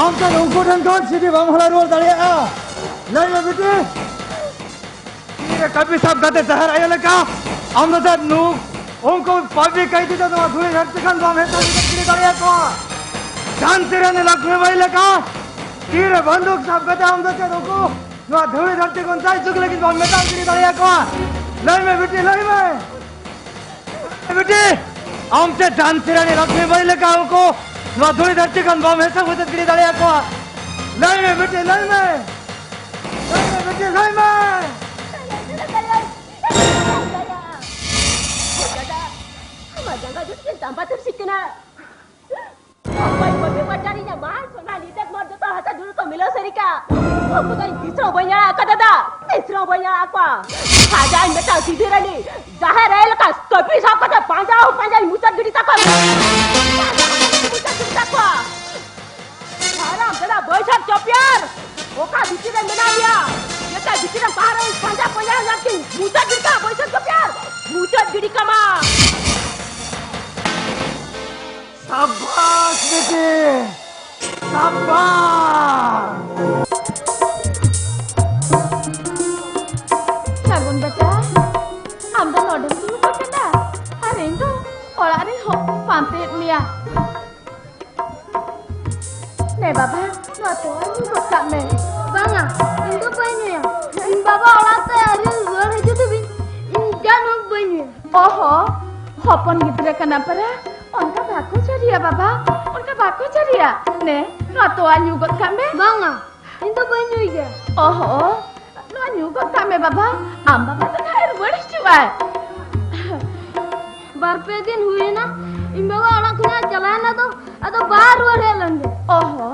ᱟᱢ ᱪᱮᱫ ᱩᱱᱠᱩ ᱴᱷᱮᱱ ᱠᱷᱚᱱ ᱥᱤᱫᱤ ᱵᱟᱢ ᱦᱚᱞᱟ ᱨᱩᱣᱟᱹᱲ ᱫᱟᱲᱮᱭᱟᱜᱼᱟ? ᱞᱟᱹᱭ ᱢᱮ ᱵᱤᱴᱤ᱾ ᱛᱤᱨᱮ ᱠᱟᱹᱯᱤ ᱥᱟᱵ ᱠᱟᱛᱮ ᱡᱟᱦᱮᱨ ᱟᱭᱳ ᱞᱮᱠᱟ ᱟᱢ ᱫᱚ ᱪᱮᱫ ᱱᱩ-, ᱩᱱᱠᱩ ᱯᱟᱯᱤ ᱠᱟᱹᱭᱫᱤ ᱫᱚ ᱱᱚᱣᱟ ᱫᱷᱩᱲᱤ ᱫᱷᱟᱹᱨᱛᱤ ᱠᱷᱚᱱ ᱵᱟᱢ ᱦᱮᱡ ᱥᱟᱹᱨᱤ ᱫᱟᱲᱮᱭᱟᱠᱚᱣᱟ? ᱡᱟᱱᱛᱤ ᱨᱟᱱᱤ ᱞᱚᱠᱷᱢᱤ ᱵᱟᱹᱭ ᱞᱮᱠᱟ ᱛᱤᱨᱮ ᱵᱟᱱᱫᱩᱠ ᱥᱟᱵ ᱠᱟᱛᱮ ᱟᱢ ᱫᱚ ᱪᱮᱫ ᱩᱱᱠᱩ ᱱᱚᱣᱟ ᱫᱷᱩᱲᱤ ᱫᱷᱟᱹᱨᱛᱤ ᱠᱷᱚᱱ ᱥᱟᱭ ᱡᱩᱜᱽ ᱞᱟᱹᱜᱤᱫ ᱵᱟᱢ ᱢᱮᱛᱟᱣ ᱜᱤᱰᱤ ᱫᱟᱲᱮᱭᱟᱠᱚᱣᱟ? ᱞᱟᱹᱭ ᱢᱮ ᱵᱤᱴᱤ, ᱞᱟᱹᱭ ᱢᱮ᱾ ᱵᱤᱴᱤ, ᱟᱢ ᱪᱮᱫ ᱡᱟᱱᱛᱤ ᱨᱟᱱᱤ ᱞᱚᱠᱷᱢᱤ ᱵᱟᱹᱭ ᱞᱮᱠᱟ ᱩᱱᱠᱩ ᱱᱚᱣᱟ ᱫᱷᱩᱲᱤ ᱫᱷᱟᱹᱨᱛᱤ ᱠᱷᱚᱱ ᱵᱟᱢ ᱦᱮᱡ ᱥᱟᱹᱨᱤ ᱜᱤᱰᱤ ᱫᱟᱲᱮᱭᱟᱠᱚᱣᱟ? ᱞᱟᱹᱭ ᱢᱮ ᱵᱤᱴᱤ, ᱞᱟᱹᱭ ᱢᱮ᱾ ᱞᱟᱹᱭ ᱢᱮ ᱵᱤᱴᱤ, ᱞᱟᱹᱭ ᱢᱮ᱾ ᱫᱟᱫᱟ, ᱟᱢᱟᱜ ᱡᱟᱸᱜᱟ ᱡᱩᱛ ᱠᱤᱱ ᱛᱟᱢᱵᱟ ᱛᱩᱨᱥᱤ ᱠᱟᱱᱟ᱾ ᱚᱠᱚᱭ ᱠᱚ ᱵᱮᱯᱟᱨ ᱪᱟᱹᱨᱤᱧᱟ ᱢᱟ, ᱥᱚᱱᱟ ᱱᱤᱛᱟᱹᱜ ᱢᱚᱨ ᱡᱚᱛᱚ ᱦᱟᱥᱟ ᱫᱷᱩᱲᱤ ᱠᱚ ᱢᱤᱞᱟᱹᱣ ᱥᱟᱹᱨᱤ ᱠᱟ᱾ ᱩᱱᱠᱩ ᱫᱚ ᱤᱧ ᱛᱤᱥ ᱨᱮᱦᱚᱸ ᱵᱟᱹᱧ ᱟᱲᱟᱜ ᱟᱠᱟᱫᱟ ᱫᱟᱫᱟ, ᱛᱤᱥ ᱨᱮᱦᱚᱸ ᱵᱟᱹᱧ ᱟᱲᱟᱜ ᱠᱚᱣᱟ᱾ ᱠᱷᱟᱡᱟᱧ ᱢᱮᱛᱟ ᱥᱤᱫᱷᱤ ᱨᱟᱱᱤ, ᱡᱟᱦᱮᱨ ᱟᱭᱳ ᱞᱮᱠᱟ ᱠᱟᱹᱯᱤ ᱥᱟᱵ ᱠᱟᱛᱮ ᱯᱟᱸᱡᱟ ᱦᱚᱸ ᱯᱟᱸᱡᱟᱧ ᱢᱩᱪᱟᱹᱫ ᱜᱤᱰᱤ ᱛᱟᱠᱚᱣᱟ᱾ ᱯᱟᱸᱡᱟ ᱦᱚᱸ ᱯᱟᱸᱡᱟᱧ ᱢᱩᱪᱟᱹᱫ ᱜᱤᱰᱤ ᱛᱟᱠᱚᱣᱟ᱾ ᱦᱟᱨᱟᱢ ᱫᱟᱫᱟ ᱵᱟᱹᱭᱥᱟᱹᱠᱷ ᱪᱚᱯᱤᱭᱟᱨ, ᱚᱠᱟ ᱵᱷᱤᱛᱤᱨ ᱨᱮ ᱢᱮᱱᱟᱜ ᱢᱮᱭᱟ? ᱡᱮᱛᱮ ᱵᱷᱤᱛᱤᱨ ᱨᱮ ᱯᱟᱦᱟᱨ ᱨᱮ ᱯᱟᱸᱡᱟ ᱯᱟᱸᱡᱟ ᱧᱟᱢ ᱠᱤᱧ ᱢᱩᱪᱟᱹᱫ ᱜᱤᱰᱤ ᱠᱟᱢᱟ ᱵᱟᱹᱭᱥᱟᱹᱠᱷ ᱪᱚᱯᱤᱭᱟᱨ, ᱢᱩᱪᱟᱹᱫ ᱜᱤᱰᱤ ᱠᱟᱢᱟ᱾ ᱥᱟᱵᱟᱥ ᱵᱤᱴᱤ, ᱥᱟᱵᱟᱥ᱾ ᱥᱟᱹᱜᱩᱱ ᱵᱮᱴᱟ, ᱟᱢ ᱫᱚ ᱱᱚᱰᱮᱢ ᱫᱩᱲᱩᱵ ᱟᱠᱟᱱᱟ ᱟᱨ ᱤᱧ ᱫᱚ ᱚᱲᱟᱜ ᱨᱮ ᱦᱚᱸ ᱯᱟᱱᱛᱮᱭᱮᱫ ᱢᱮᱭᱟ᱾ ᱱᱮ ᱵᱟᱵᱟ, ᱱᱚᱣᱟ ᱛᱚᱣᱟ ᱧᱩ ᱜᱚᱫ ᱠᱟᱜ ᱢᱮ᱾ ᱵᱟᱝᱟ, ᱤᱧ ᱫᱚ ᱵᱟᱹᱧ ᱧᱩᱭᱟ᱾ ᱤᱧ ᱵᱟᱵᱟ ᱚᱲᱟᱜ ᱛᱮ ᱟᱹᱣᱨᱤ ᱨᱩᱣᱟᱹᱲ ᱦᱤᱡᱩᱜ ᱫᱷᱟᱹᱵᱤᱡ ᱤᱧ ᱡᱟᱹᱱᱩᱢ ᱵᱟᱹᱧ ᱧᱩᱭᱟ᱾ ᱚᱦᱚ, ᱦᱚᱯᱚᱱ ᱜᱤᱫᱽᱨᱟᱹ ᱠᱟᱱᱟ ᱯᱟᱨᱟ, ᱚᱱᱠᱟ ᱵᱟᱠᱚ ᱪᱟᱹᱨᱤᱭᱟ ᱵᱟᱵᱟ, ᱚᱱᱠᱟ ᱵᱟᱠᱚ ᱪᱟᱹᱨᱤᱭᱟ᱾ ᱱᱮ, ᱱᱚᱣᱟ ᱛᱚᱣᱟ ᱧᱩ ᱜᱚᱫ ᱠᱟᱜ ᱢᱮ᱾ ᱵᱟᱝᱟ, ᱤᱧ ᱫᱚ ᱵᱟᱹᱧ ᱧᱩᱭ ᱜᱮᱭᱟ᱾ ᱚᱦᱚ, ᱱᱚᱣᱟ ᱧᱩ ᱜᱚᱫ ᱠᱟᱜ ᱢᱮ ᱵᱟᱵᱟ, ᱟᱢ ᱵᱟᱵᱟ ᱫᱚ ᱱᱟᱦᱟᱜ ᱮ ᱨᱩᱣᱟᱹᱲ ᱦᱤᱡᱩᱜᱼᱟᱭ᱾ ᱵᱟᱨ ᱯᱮ ᱫᱤᱱ ᱦᱩᱭᱮᱱᱟ, ᱤᱧ ᱵᱟᱵᱟ ᱚᱲᱟᱜ ᱠᱷᱚᱱᱟᱜ ᱪᱟᱞᱟᱣᱮᱱᱟ ᱫᱚ, ᱟᱫᱚ ᱵᱟᱭ ᱨᱩᱣᱟᱹᱲ ᱦᱮᱡ ᱞᱮᱱ ᱜᱮ᱾ ᱚᱦᱚ᱾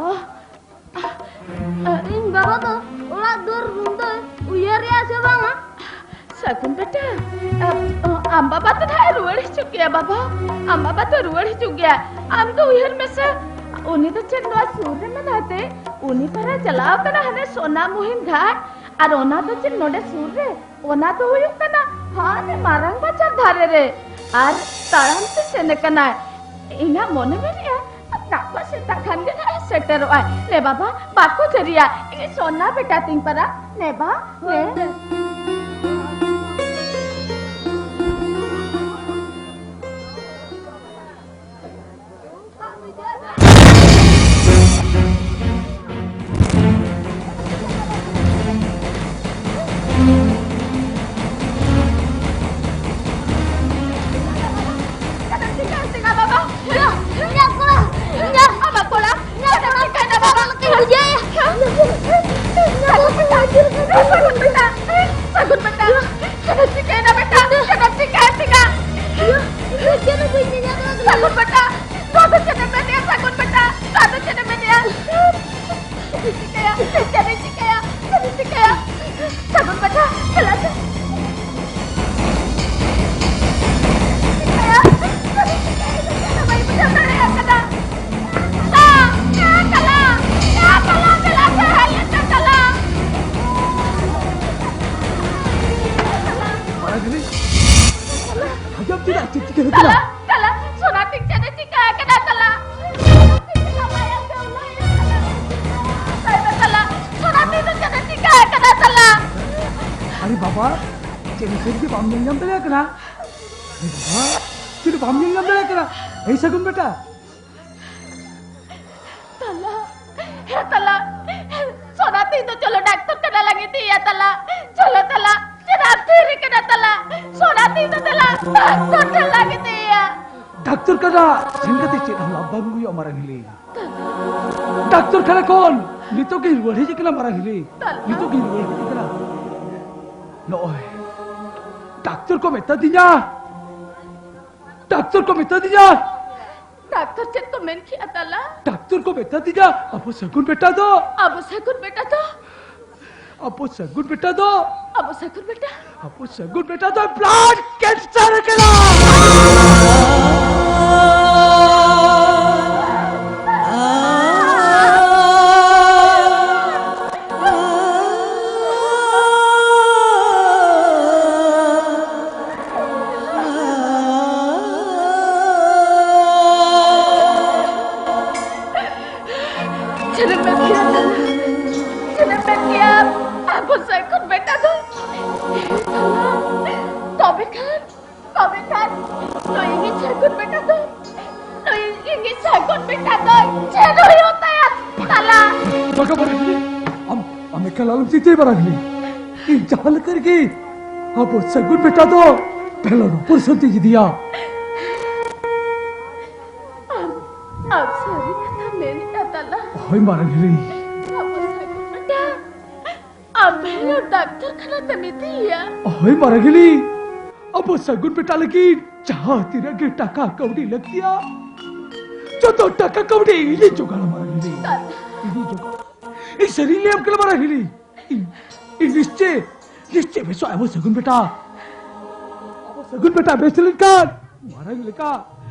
ᱤᱧ ᱵᱟᱵᱟ ᱫᱚ ᱚᱲᱟᱜ ᱫᱩᱣᱟᱹᱨ ᱫᱚᱭ ᱩᱭᱦᱟᱹᱨᱮᱜᱼᱟ ᱥᱮ ᱵᱟᱝᱟ? ᱥᱟᱹᱜᱩᱱ ᱵᱮᱴᱟ, ᱟᱢ ᱵᱟᱵᱟ ᱫᱚ ᱱᱟᱦᱟᱜ ᱮ ᱨᱩᱣᱟᱹᱲ ᱦᱤᱡᱩᱜ ᱜᱮᱭᱟ ᱵᱟᱵᱟ, ᱟᱢ ᱵᱟᱵᱟ ᱫᱚ ᱨᱩᱣᱟᱹᱲ ᱦᱤᱡᱩᱜ ᱜᱮᱭᱟ᱾ ᱟᱢ ᱫᱚ ᱩᱭᱦᱟᱹᱨ ᱢᱮᱥᱮ, ᱩᱱᱤ ᱫᱚ ᱪᱮᱫ ᱱᱚᱣᱟ ᱥᱩᱨ ᱨᱮ ᱢᱮᱱᱟᱭ ᱛᱮ? ᱩᱱᱤ ᱯᱟᱨᱟ ᱪᱟᱞᱟᱣ ᱠᱟᱱᱟ ᱦᱟᱱᱮ ᱥᱚᱱᱟ ᱢᱩᱦᱤᱢ ᱜᱷᱟᱴ᱾ ᱟᱨ ᱚᱱᱟ ᱫᱚ ᱪᱮᱫ ᱱᱚᱰᱮ ᱥᱩᱨ ᱨᱮ? ᱚᱱᱟ ᱫᱚ ᱦᱩᱭᱩᱜ ᱠᱟᱱᱟ ᱦᱟᱱᱮ ᱢᱟᱨᱟᱝ ᱵᱟᱡᱟᱨ ᱫᱷᱟᱨᱮ ᱨᱮ᱾ ᱟᱨ ᱛᱟᱲᱟᱢ ᱛᱮ ᱥᱮᱱ ᱟᱠᱟᱱᱟᱭ᱾ ᱤᱧᱟᱹᱜ ᱢᱚᱱᱮ ᱢᱮᱱᱮᱜᱼᱟ, ᱜᱟᱯᱟ ᱥᱮᱛᱟᱜ ᱠᱷᱟᱱ ᱜᱮ ᱱᱟᱦᱟᱜ ᱮ ᱥᱮᱴᱮᱨᱚᱜᱼᱟᱭ᱾ ᱞᱮ ᱵᱟᱵᱟ, ᱵᱟᱠᱚ ᱡᱟᱹᱨᱤᱭᱟ᱾ ᱤᱧ ᱥᱚᱱᱟ ᱵᱮᱴᱟ ᱛᱤᱧ ᱯᱟᱨᱟ᱾ ᱞᱮ ᱵᱟ, ᱞᱮ᱾ ᱤᱧᱟᱹᱜ ᱠᱚᱲᱟ, ᱤᱧᱟᱹᱜ ᱟᱢᱟᱜ ᱠᱚᱲᱟ, ᱤᱧᱟᱹᱜ ᱠᱚᱲᱟ ᱠᱟᱱᱟ ᱵᱟᱵᱟ᱾ ᱵᱩᱡᱷᱟᱹᱣ᱾ ᱥᱟᱹᱜᱩᱱ ᱵᱮᱴᱟ, ᱥᱟᱹᱜᱩᱱ ᱵᱮᱴᱟ, ᱪᱮᱫ ᱮᱢ ᱪᱤᱠᱟᱹᱭᱮᱱᱟ ᱵᱮᱴᱟ? ᱪᱮᱫ ᱮᱢ ᱪᱤᱠᱟᱹᱭᱮᱱ ᱛᱤᱧᱟ? ᱤᱧ ᱫᱚ ᱪᱮᱫ ᱦᱚᱸ ᱵᱟᱹᱧ ᱧᱮᱧᱟᱢ ᱠᱟᱫᱟ᱾ ᱥᱟᱹᱜᱩᱱ ᱵᱮᱴᱟ, ᱱᱚᱣᱟ ᱫᱚ ᱪᱮᱫ ᱮᱢ ᱢᱮᱱᱮᱜᱼᱟ? ᱥᱟᱹᱜᱩᱱ ᱵᱮᱴᱟ, ᱱᱚᱣᱟ ᱫᱚ ᱪᱮᱫ ᱮᱢ ᱢᱮᱱᱮᱜᱼᱟ? ᱪᱮᱫ ᱤᱧ ᱪᱤᱠᱟᱹᱭᱟ? ᱪᱮᱫ ᱤᱧ ᱪᱤᱠᱟᱹᱭᱟ? ᱪᱮᱫ ᱤᱧ ᱪᱤᱠᱟᱹᱭᱟ? ᱥᱟᱹᱜᱩᱱ ᱵᱮᱴᱟ, ᱪᱟᱞᱟᱜ ᱪᱚ᱾ ᱪᱤᱠᱟᱹᱭᱟ? ᱪᱮᱫ ᱤᱧ ᱪᱤᱠᱟᱹᱭᱟ? ᱤᱧ ᱫᱚ ᱪᱮᱫ ᱦᱚᱸ ᱵᱟᱹᱧ ᱵᱩᱡᱷᱟᱹᱣ ᱫᱟᱲᱮᱭᱟᱜ ᱠᱟᱱᱟ᱾ ᱪᱟᱞᱟᱜ, ᱪᱟᱞᱟᱜ, ᱪᱟᱞᱟᱜ, ᱪᱟᱞᱟᱜ, ᱪᱟᱞᱟᱜ, ᱪᱟᱞᱟᱜ᱾ ᱟᱡᱚᱢ ᱪᱮᱫᱟᱜ ᱪᱮᱫ ᱪᱤᱠᱟᱹ ᱠᱟᱱᱟ? ᱛᱟᱞᱟ, ᱛᱟᱞᱟ, ᱥᱚᱱᱟ ᱛᱤᱧ ᱪᱮᱫ ᱮ ᱪᱤᱠᱟ ᱟᱠᱟᱫᱟ ᱛᱟᱞᱟ? ᱛᱟᱭ ᱢᱮ ᱛᱟᱞᱟ, ᱥᱚᱱᱟ ᱛᱤᱧ ᱫᱚ ᱪᱮᱫ ᱮ ᱪᱤᱠᱟ ᱟᱠᱟᱫᱟ ᱛᱟᱞᱟ? ᱟᱨᱮ ᱵᱟᱵᱟ, ᱪᱮᱫ ᱮᱢ ᱥᱟᱹᱨᱤ ᱜᱮ ᱵᱟᱢ ᱧᱮᱞ ᱧᱟᱢ ᱫᱟᱲᱮᱭᱟᱜ ᱠᱟᱱᱟ? ᱟᱨᱮ ᱵᱟᱵᱟ, ᱪᱮᱫ ᱵᱟᱢ ᱧᱮᱞ ᱧᱟᱢ ᱫᱟᱲᱮᱭᱟᱜ ᱠᱟᱱᱟ? ᱮᱭ ᱥᱟᱹᱜᱩᱱ ᱵᱮᱴᱟ, ᱛᱟᱞᱟ, ᱦᱮ ᱛᱟᱞᱟ, ᱥᱚᱱᱟ ᱛᱤᱧ ᱫᱚ ᱪᱚᱞᱚ ᱰᱟᱠᱛᱚᱨ ᱠᱷᱟᱱᱟ ᱞᱟᱝ ᱤᱫᱤᱭᱮᱭᱟ ᱛᱟᱞᱟ, ᱪᱚᱞᱚ ᱛᱟᱞᱟ, ᱪᱮᱫᱟᱜ ᱛᱷᱤᱨ ᱠᱟᱱᱟ ᱛᱟᱞᱟ, ᱥᱚᱱᱟ ᱛᱤᱧ ᱫᱚ ᱛᱟᱞᱟ, ᱰᱟᱠᱛᱚᱨ ᱴᱷᱮᱱ ᱞᱟᱝ ᱤᱫᱤᱭᱮᱭᱟ᱾ ᱰᱟᱠᱛᱚᱨ ᱠᱷᱟᱱᱟ ᱥᱮᱱ ᱠᱟᱛᱮ ᱪᱮᱫ ᱦᱚᱸ ᱞᱟᱵᱷ ᱵᱟᱝ ᱦᱩᱭᱩᱜᱼᱟ ᱢᱟᱨᱟᱝ ᱦᱤᱞᱤ᱾ ᱰᱟᱠᱛᱚᱨ ᱠᱷᱟᱱᱟ ᱠᱷᱚᱱ ᱱᱤᱛᱚᱜ ᱜᱤᱧ ᱨᱩᱣᱟᱹᱲ ᱦᱮᱡ ᱟᱠᱟᱱᱟ ᱢᱟᱨᱟᱝ ᱦᱤᱞᱤ, ᱛᱟᱞᱟ᱾ ᱱᱤᱛᱚᱜ ᱜᱤᱧ ᱨᱩᱣᱟᱹᱲ ᱦᱮᱡ ᱟᱠᱟᱱᱟ᱾ ᱱᱚᱜᱼᱚᱭ ᱰᱟᱠᱛᱚᱨ ᱠᱚ ᱢᱮᱛᱟ ᱫᱤᱧᱟ, ᱰᱟᱠᱛᱚᱨ ᱠᱚ ᱢᱮᱛᱟ ᱫᱤᱧᱟ᱾ ᱰᱟᱠᱛᱚᱨ ᱪᱮᱫ ᱠᱚ ᱢᱮᱱ ᱠᱮᱜᱼᱟ ᱛᱟᱞᱟ? ᱰᱟᱠᱛᱚᱨ ᱠᱚ ᱢᱮᱛᱟ ᱫᱤᱧᱟ, ᱟᱵᱚ ᱥᱟᱹᱜᱩᱱ ᱵᱮᱴᱟ ᱫᱚ, ᱟᱵᱚ ᱥᱟᱹᱜᱩᱱ ᱵᱮᱴᱟ ᱫᱚ, ᱟᱵᱚ ᱥᱟᱹᱜᱩᱱ ᱵᱮᱴᱟ ᱫᱚ, ᱟᱵᱚ ᱥᱟᱹᱜᱩᱱ ᱵᱮᱴᱟ, ᱟᱵᱚ ᱥᱟᱹᱜᱩᱱ ᱵᱮᱴᱟ ᱫᱚ ᱵᱞᱟᱰ ᱠᱮᱱᱥᱟᱨ ᱠᱟᱱᱟ᱾ ᱟᱵᱚ ᱥᱟᱹᱜᱩᱱ ᱵᱮᱴᱟ ᱫᱚ᱾ ᱛᱚᱵᱮ ᱠᱷᱟᱱ, ᱛᱚᱵᱮ ᱠᱷᱟᱱ, ᱱᱩᱭ ᱤᱧᱤᱡ ᱥᱟᱹᱜᱩᱱ ᱵᱮᱴᱟ ᱫᱚ, ᱱᱩᱭ ᱤᱧᱤᱡ ᱥᱟᱹᱜᱩᱱ ᱵᱮᱴᱟ ᱫᱚ ᱪᱮᱫ ᱦᱩᱭᱩᱜ ᱛᱟᱭᱟ? ᱛᱟᱞᱟ᱾ ᱵᱟᱠᱟ ᱵᱟᱨᱟᱜᱷᱤᱞᱤ, ᱟᱢ, ᱟᱢ ᱮᱠᱟᱞ ᱟᱞᱚᱢ ᱪᱤᱱᱛᱟᱹᱭ ᱵᱟᱨᱟᱜᱷᱤᱞᱤ᱾ ᱤᱧ ᱡᱟᱦᱟᱸ ᱞᱮᱠᱟ ᱨᱮᱜᱮ ᱟᱵᱚ ᱥᱟᱹᱜᱩᱱ ᱵᱮᱴᱟ ᱫᱚ ᱵᱮᱞᱚᱱ ᱚᱯᱟᱨᱮᱥᱚᱱ ᱛᱮᱧ ᱤᱫᱤᱭᱟ᱾ ᱟᱢ, ᱟᱢ ᱥᱟᱹᱨᱤ ᱠᱟᱛᱷᱟ ᱢᱮᱱᱮᱫᱼᱟ ᱛᱟᱞᱟ᱾ ᱦᱳᱭ ᱢᱟᱨᱟᱝ ᱦᱤᱞᱤ᱾ ᱟᱵᱚ ᱥᱟᱹᱜᱩᱱ ᱵᱮᱴᱟ ᱟᱢ ᱵᱷᱮᱞᱳᱨ ᱰᱟᱠᱛᱚᱨ ᱠᱷᱟᱱᱟ ᱛᱮᱢ ᱤᱫᱤᱭᱮᱭᱟ᱾ ᱦᱳᱭ ᱢᱟᱨᱟᱝ ᱦᱤᱞᱤ, ᱟᱵᱚ ᱥᱟᱹᱜᱩᱱ ᱵᱮᱴᱟ ᱞᱟᱹᱜᱤᱫ ᱡᱟᱦᱟᱸ ᱛᱤᱱᱟᱹᱜ ᱜᱮ ᱴᱟᱠᱟ ᱠᱟᱹᱣᱰᱤ ᱞᱟᱹᱠᱛᱤᱭᱟ, ᱡᱚᱛᱚ ᱴᱟᱠᱟ ᱠᱟᱹᱣᱰᱤ ᱤᱧᱤᱧ ᱡᱚᱜᱟᱲᱟ ᱢᱟᱨᱟᱝ ᱦᱤᱞᱤ᱾ ᱛᱟᱞᱟ᱾ ᱤᱧᱤᱧ ᱡᱚᱜᱟᱲᱟ᱾ ᱤᱧ ᱥᱟᱹᱨᱤᱧ ᱞᱟᱹᱭᱟᱢ ᱠᱟᱱᱟ ᱢᱟᱨᱟᱝ ᱦᱤᱞᱤ᱾ ᱤᱧ, ᱤᱧ ᱱᱤᱥᱪᱮ, ᱱᱤᱥᱪᱮ ᱵᱮᱥᱚᱜ ᱟᱵᱚ ᱥᱟᱹᱜᱩᱱ ᱵᱮᱴᱟ᱾ ᱟᱵᱚ ᱥᱟᱹᱜᱩᱱ ᱵᱮᱴᱟ ᱵᱮᱥ ᱞᱮᱱᱠᱷᱟᱱ ᱢᱟᱨᱟᱝ ᱞᱮᱠᱟ,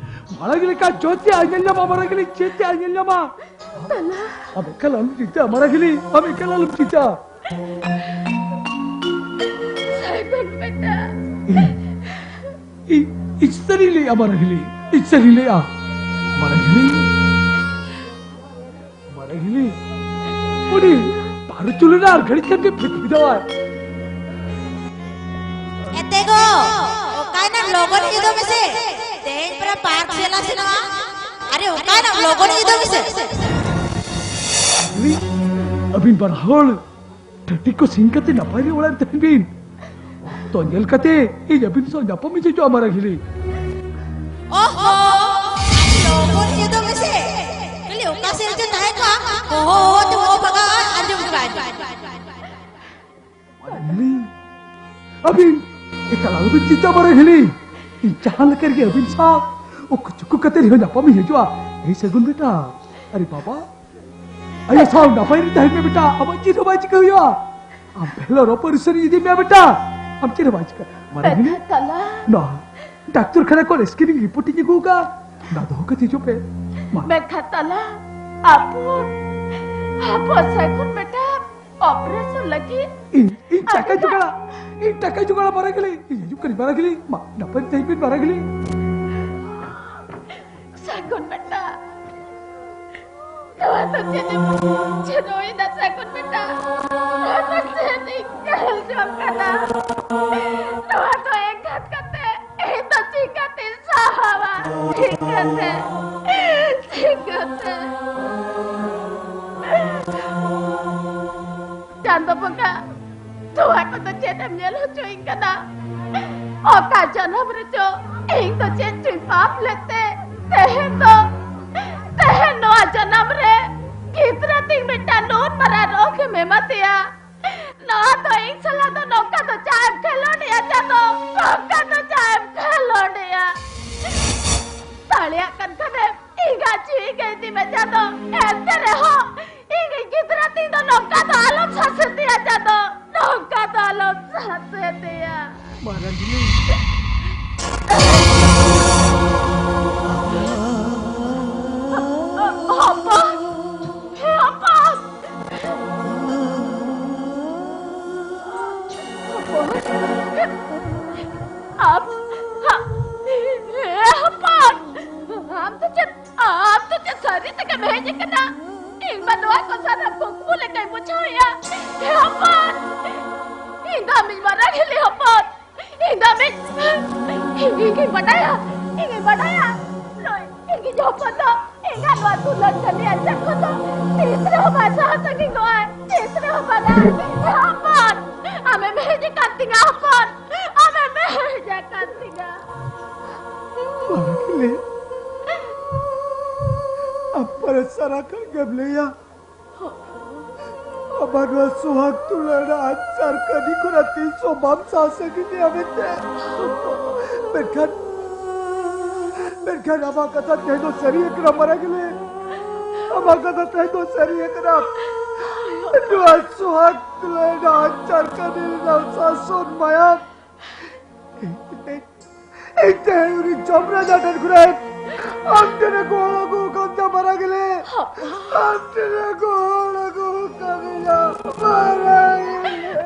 ᱢᱟᱨᱟᱝ ᱞᱮᱠᱟ ᱡᱚᱛᱮ ᱟᱭ ᱧᱮᱞ ᱧᱟᱢᱟ, ᱢᱟᱨᱟᱝ ᱦᱤᱞᱤ ᱡᱚᱛᱮ ᱟᱭ ᱧᱮᱞ ᱧᱟᱢᱟ᱾ ᱛᱟᱞᱟ᱾ ᱟᱢ ᱮᱠᱟᱞ ᱟᱞᱚᱢ ᱪᱤᱱᱛᱟᱹᱜᱼᱟ ᱢᱟᱨᱟᱝ ᱦᱤᱞᱤ, ᱟᱢ ᱮᱠᱟᱞ ᱟᱞᱚᱢ ᱪᱤᱱᱛᱟᱹᱜᱼᱟ᱾ ᱥᱟᱹᱜᱩᱱ ᱵᱮᱴᱟ᱾ ᱤᱧ, ᱤᱧ, ᱤᱧ ᱥᱟᱹᱨᱤᱧ ᱞᱟᱹᱭᱮᱜᱼᱟ ᱢᱟᱨᱟᱝ ᱦᱤᱞᱤ, ᱤᱧ ᱥᱟᱹᱨᱤᱧ ᱞᱟᱹᱭᱮᱜᱼᱟ ᱢᱟᱨᱟᱝ ᱦᱤᱞᱤ᱾ ᱢᱟᱨᱟᱝ ᱦᱤᱞᱤ, ᱩᱱᱤ ᱯᱟᱹᱨᱩ ᱪᱩᱞᱩ ᱨᱮ ᱟᱨ ᱜᱷᱟᱹᱲᱤᱡ ᱠᱷᱟᱱ ᱜᱮ ᱯᱷᱤᱴ ᱯᱷᱤᱴᱟᱣᱟᱭ᱾ ᱮᱛᱮ ᱜᱚ, ᱚᱠᱟᱭᱱᱟᱢ? ᱞᱚᱜᱚᱱ ᱦᱤᱡᱩᱜ ᱢᱮᱥᱮ, ᱛᱮᱦᱮᱧ ᱯᱮᱲᱟ ᱯᱟᱨᱠ ᱪᱟᱞᱟᱜ ᱥᱟᱱᱟᱣᱟ᱾ ᱟᱨᱮ ᱚᱠᱟᱭᱱᱟᱢ? ᱞᱚᱜᱚᱱ ᱦᱤᱡᱩᱜ ᱢᱮᱥᱮ᱾ ᱦᱤᱞᱤ, ᱟᱹᱵᱤᱱ ᱵᱟᱨ ᱦᱚᱲ ᱴᱟᱹᱴᱤ ᱠᱚ ᱥᱤᱧ ᱠᱟᱛᱮ ᱱᱟᱯᱟᱭ ᱨᱮ ᱚᱲᱟᱜ ᱨᱮ ᱛᱟᱦᱮᱱ ᱵᱤᱱ᱾ ᱚᱠᱛᱚ ᱧᱮᱞ ᱠᱟᱛᱮ ᱤᱧ ᱟᱹᱵᱤᱱ ᱥᱟᱶ ᱧᱟᱯᱟᱢ ᱤᱧ ᱦᱤᱡᱩᱜᱼᱟ ᱢᱟᱨᱟᱝ ᱦᱤᱞᱤ᱾ ᱚᱦᱚ, ᱟᱹᱰᱤ ᱞᱚᱜᱚᱱ ᱦᱤᱡᱩᱜ ᱢᱮᱥᱮ᱾ ᱠᱷᱟᱹᱞᱤ ᱚᱠᱟ ᱥᱮᱫ ᱨᱮᱪᱚ ᱛᱟᱦᱮᱸ ᱠᱚᱜᱼᱟ, ᱦᱚᱦᱚ ᱦᱚᱦᱚ ᱛᱮ ᱦᱚᱦᱚ ᱵᱷᱟᱜᱟᱜᱼᱟ, ᱟᱸᱡᱚᱢ ᱜᱮ ᱵᱟᱭ ᱟᱸᱡᱚᱢᱟ᱾ ᱢᱟᱨᱟᱝ ᱦᱤᱞᱤ, ᱟᱹᱵᱤᱱ ᱮᱠᱟᱞ ᱟᱞᱚᱵᱤᱱ ᱪᱤᱱᱛᱟᱹ ᱢᱟᱨᱟᱝ ᱦᱤᱞᱤ᱾ ᱤᱧ ᱡᱟᱦᱟᱸ ᱞᱮᱠᱟ ᱨᱮᱜᱮ ᱟᱹᱵᱤᱱ ᱥᱟᱶ ᱩᱠᱩ ᱪᱩᱠᱩ ᱠᱟᱛᱮ ᱨᱮᱦᱚᱸ ᱧᱟᱯᱟᱢ ᱤᱧ ᱦᱤᱡᱩᱜᱼᱟ᱾ ᱮᱭ ᱥᱟᱹᱜᱩᱱ ᱵᱮᱴᱟ, ᱟᱨᱮ ᱵᱟᱵᱟ, ᱟᱭᱳ ᱥᱟᱶ ᱱᱟᱯᱟᱭ ᱨᱮ ᱛᱟᱦᱮᱱ ᱢᱮ ᱵᱮᱴᱟ, ᱟᱢᱟᱜ ᱪᱮᱫ ᱦᱚᱸ ᱵᱟᱭ ᱪᱤᱠᱟᱹ ᱦᱩᱭᱩᱜᱼᱟ᱾ ᱟᱢ ᱵᱷᱮᱞᱳᱨ ᱚᱯᱟᱨᱮᱥᱚᱱ ᱤᱧ ᱤᱫᱤ ᱢᱮᱭᱟ ᱵᱮᱴᱟ, ᱟᱢ ᱪᱮᱫ ᱦᱚᱸ ᱵᱟᱭ ᱪᱤᱠᱟᱹ᱾ ᱢᱟᱨᱟᱝ ᱦᱤᱞᱤ, ᱢᱮᱱᱠᱷᱟᱱ ᱛᱟᱞᱟ᱾ ᱱᱟ, ᱰᱟᱠᱛᱚᱨ ᱠᱷᱟᱱᱟ ᱠᱷᱚᱱ ᱥᱠᱨᱤᱱᱤᱝ ᱨᱤᱯᱳᱨᱴ ᱤᱧ ᱟᱹᱜᱩ ᱟᱠᱟᱫᱼᱟ, ᱚᱱᱟ ᱫᱚᱦᱚ ᱠᱟᱛᱮ ᱦᱤᱡᱩᱜ ᱯᱮ᱾ ᱢᱟ᱾ ᱢᱮᱱᱠᱷᱟᱱ ᱛᱟᱞᱟ, ᱟᱵᱚ, ᱟᱵᱚ ᱥᱟᱹᱜᱩᱱ ᱵᱮᱴᱟ ᱚᱯᱟᱨᱮᱥᱚᱱ ᱞᱟᱹᱜᱤᱫ ᱤᱧ, ᱤᱧ ᱴᱟᱠᱟ ᱟᱹᱰᱤ ᱡᱚᱜᱟᱲᱟ, ᱤᱧ ᱴᱟᱠᱟ ᱡᱚᱜᱟᱲᱟ ᱢᱟᱨᱟᱝ ᱦᱤᱞᱤ, ᱤᱧ ᱦᱤᱡᱩᱜ ᱠᱟᱹᱱᱟᱹᱧ ᱢᱟᱨᱟᱝ ᱦᱤᱞᱤ, ᱢᱟ, ᱱᱟᱯᱟᱭ ᱛᱮ ᱛᱟᱦᱮᱱ ᱵᱤᱱ ᱢᱟᱨᱟᱝ ᱦᱤᱞᱤ᱾ ᱥᱟᱹᱜᱩᱱ ᱵᱮᱴᱟ, ᱱᱚᱣᱟ ᱫᱚ ᱪᱮᱫ ᱮᱢ ᱪᱮᱫ ᱦᱩᱭᱱᱟ ᱥᱟᱹᱜᱩᱱ ᱵᱮᱴᱟ? ᱱᱚᱣᱟ ᱫᱚ ᱪᱮᱫ ᱡᱚᱝ ᱠᱟᱱᱟ᱾ ᱱᱚᱣᱟ ᱫᱚ ᱮᱸᱜᱟᱛ ᱠᱟᱛᱮ ᱤᱧ ᱫᱚ ᱪᱤᱠᱟᱹᱛᱤᱧ ᱥᱟᱦᱟᱣᱟ? ᱪᱤᱠᱟᱹᱛᱮ? ᱪᱤᱠᱟᱹᱛᱮ? ᱪᱟᱸᱫᱚ ᱵᱚᱸᱜᱟ, ᱱᱚᱣᱟ ᱠᱚᱫᱚ ᱪᱮᱫ ᱮᱢ ᱧᱮᱞ ᱦᱚᱪᱚᱭᱤᱧ ᱠᱟᱱᱟ? ᱚᱠᱟ ᱡᱟᱱᱟᱢ ᱨᱮᱪᱚ ᱤᱧ ᱫᱚ ᱪᱮᱫ ᱪᱚᱧ ᱯᱟᱯ ᱞᱮᱫ ᱛᱮ, ᱛᱮᱦᱮᱧ ᱫᱚ, ᱛᱮᱦᱮᱧ ᱱᱚᱣᱟ ᱡᱟᱱᱟᱢ ᱨᱮ ᱜᱤᱫᱽᱨᱟᱹ ᱛᱤᱧ ᱢᱤᱫᱴᱟᱝ ᱱᱩᱱ ᱢᱟᱨᱟᱝ ᱨᱳᱜᱽ ᱮᱢ ᱮᱢᱟ ᱫᱮᱭᱟ᱾ ᱱᱚᱣᱟ ᱫᱚ ᱤᱧ ᱥᱟᱞᱟᱜ ᱫᱚ ᱱᱚᱝᱠᱟ ᱫᱚ ᱪᱟᱜ ᱮᱢ ᱠᱷᱮᱞᱳᱰᱮᱜᱼᱟ ᱪᱟᱸᱫᱚ? ᱱᱚᱝᱠᱟ ᱫᱚ ᱪᱟᱜ ᱮᱢ ᱠᱷᱮᱞᱳᱰᱮᱜᱼᱟ? ᱫᱟᱲᱮᱭᱟᱜ ᱠᱟᱱ ᱠᱷᱟᱱᱮᱢ ᱤᱧᱟᱜ ᱡᱤᱣᱤ ᱜᱮ ᱤᱫᱤ ᱢᱮ ᱪᱟᱸᱫᱚ, ᱮᱱᱛᱮ ᱨᱮᱦᱚᱸ ᱤᱧᱤᱡ ᱜᱤᱫᱽᱨᱟᱹ ᱛᱤᱧ ᱫᱚ ᱱᱚᱝᱠᱟ ᱫᱚ ᱟᱞᱚᱢ ᱥᱟᱥᱮᱛᱮᱭᱟ ᱪᱟᱸᱫᱚ, ᱱᱚᱝᱠᱟ ᱫᱚ ᱟᱞᱚᱢ ᱥᱟᱥᱮᱛᱮᱭᱟ᱾ ᱢᱟᱨᱟᱝᱜᱤᱧ᱾ ᱦᱚᱯᱚᱱ, ᱦᱚᱯᱚᱱ᱾ ᱦᱚᱯᱚᱱ! ᱟᱢ, ᱟ-, ᱮ ᱦᱚᱯᱚᱱ! ᱟᱢ ᱫᱚ ᱪᱮᱫ, ᱟᱢ ᱫᱚ ᱪᱮᱫ ᱥᱟᱹᱨᱤ ᱛᱮᱜᱮᱢ ᱦᱮᱡ ᱟᱠᱟᱱᱟ? ᱤᱧ ᱢᱟ ᱱᱚᱣᱟ ᱠᱚ ᱥᱟᱱᱟᱢ ᱠᱩᱠᱢᱩ ᱞᱮᱠᱟᱧ ᱵᱩᱡᱷᱟᱹᱣᱮᱫᱼᱟ᱾ ᱮ ᱦᱚᱯᱚᱱ! ᱤᱧ ᱫᱚ ᱟᱢᱤᱡ ᱢᱟᱨᱟᱝ ᱦᱤᱞᱤ ᱦᱚᱯᱚᱱ᱾ ᱤᱧ ᱫᱚ ᱟᱢᱤᱡ, ᱤᱧ ᱜᱤᱧ ᱵᱟᱰᱟᱭᱟ, ᱤᱧ ᱜᱤᱧ ᱵᱟᱰᱟᱭᱟ᱾ ᱱᱩᱭ ᱤᱧᱤᱡ ᱦᱚᱯᱚᱱ ᱫᱚ ᱮᱸᱜᱟ ᱱᱚᱣᱟ ᱫᱩᱞᱟᱹᱲ ᱠᱟᱹᱞᱤᱭᱟᱱ ᱥᱮᱫ ᱠᱷᱚᱱ ᱫᱚ ᱛᱤᱥ ᱨᱮᱦᱚᱸ ᱵᱟᱭ ᱥᱟᱦᱟ ᱥᱟᱺᱜᱤᱧᱚᱜᱼᱟᱭ, ᱛᱤᱥ ᱨᱮᱦᱚᱸ ᱵᱟᱝᱟ᱾ ᱦᱚᱯᱚᱱ, ᱟᱢᱮᱢ ᱦᱮᱡ ᱟᱠᱟᱱ ᱛᱤᱧᱟ ᱦᱚᱯᱚᱱ, ᱟᱢᱮᱢ ᱦᱮᱡ ᱟᱠᱟᱱ ᱛᱤᱧᱟ᱾ ᱵᱟᱝᱞᱮ, ᱟᱯᱟᱨᱮ ᱥᱟᱨᱟ ᱠᱷᱟᱱ ᱜᱮᱢ ᱞᱟᱹᱭᱟ, ᱟᱵᱟᱨ ᱱᱚᱣᱟ ᱥᱩᱦᱟᱜ ᱛᱩᱞᱟᱹᱲ ᱟᱪᱟᱨ ᱠᱟᱹᱢᱤ ᱠᱷᱚᱱᱟᱜ ᱛᱤᱥ ᱦᱚᱸ ᱵᱟᱢ ᱥᱟᱦᱟ ᱥᱟᱺᱜᱤᱧᱟ ᱢᱮᱱᱛᱮ᱾ ᱢᱮᱱᱠᱷᱟᱱ, ᱢᱮᱱᱠᱷᱟᱱ ᱟᱢᱟᱜ ᱠᱟᱛᱷᱟ ᱛᱮᱦᱮᱧ ᱫᱚ ᱥᱟᱹᱨᱤ ᱟᱠᱟᱱᱟ ᱢᱟᱨᱟᱝ ᱜᱮᱞᱮ᱾ ᱟᱢᱟᱜ ᱠᱟᱛᱷᱟ ᱛᱮᱦᱮᱧ ᱫᱚ ᱥᱟᱹᱨᱤ ᱟᱠᱟᱱᱟ᱾ ᱱᱚᱣᱟ ᱥᱩᱦᱟᱜ ᱛᱩᱞᱟᱹᱲ ᱟᱪᱟᱨ ᱠᱟᱹᱢᱤ ᱨᱮᱱᱟᱜ ᱥᱟᱥᱚᱱ ᱢᱟᱭᱟᱢ ᱤᱧ ᱛᱮ ᱩᱱᱤ ᱡᱚᱢᱨᱟᱡᱟ ᱴᱷᱮᱱ ᱠᱷᱚᱱᱟᱜ ᱟᱢ ᱴᱷᱮᱱᱮ ᱜᱚᱦᱚᱲ ᱟᱹᱜᱩ ᱟᱠᱟᱫ ᱛᱟᱢ ᱢᱟᱨᱟᱝ ᱜᱮᱞᱮ᱾ ᱟᱢ ᱴᱷᱮᱱᱮ ᱜᱚᱦᱚᱲ ᱟᱹᱜᱩ ᱟᱠᱟᱫᱤᱧᱟ ᱢᱟᱨᱟᱝ ᱜᱮᱞᱮ᱾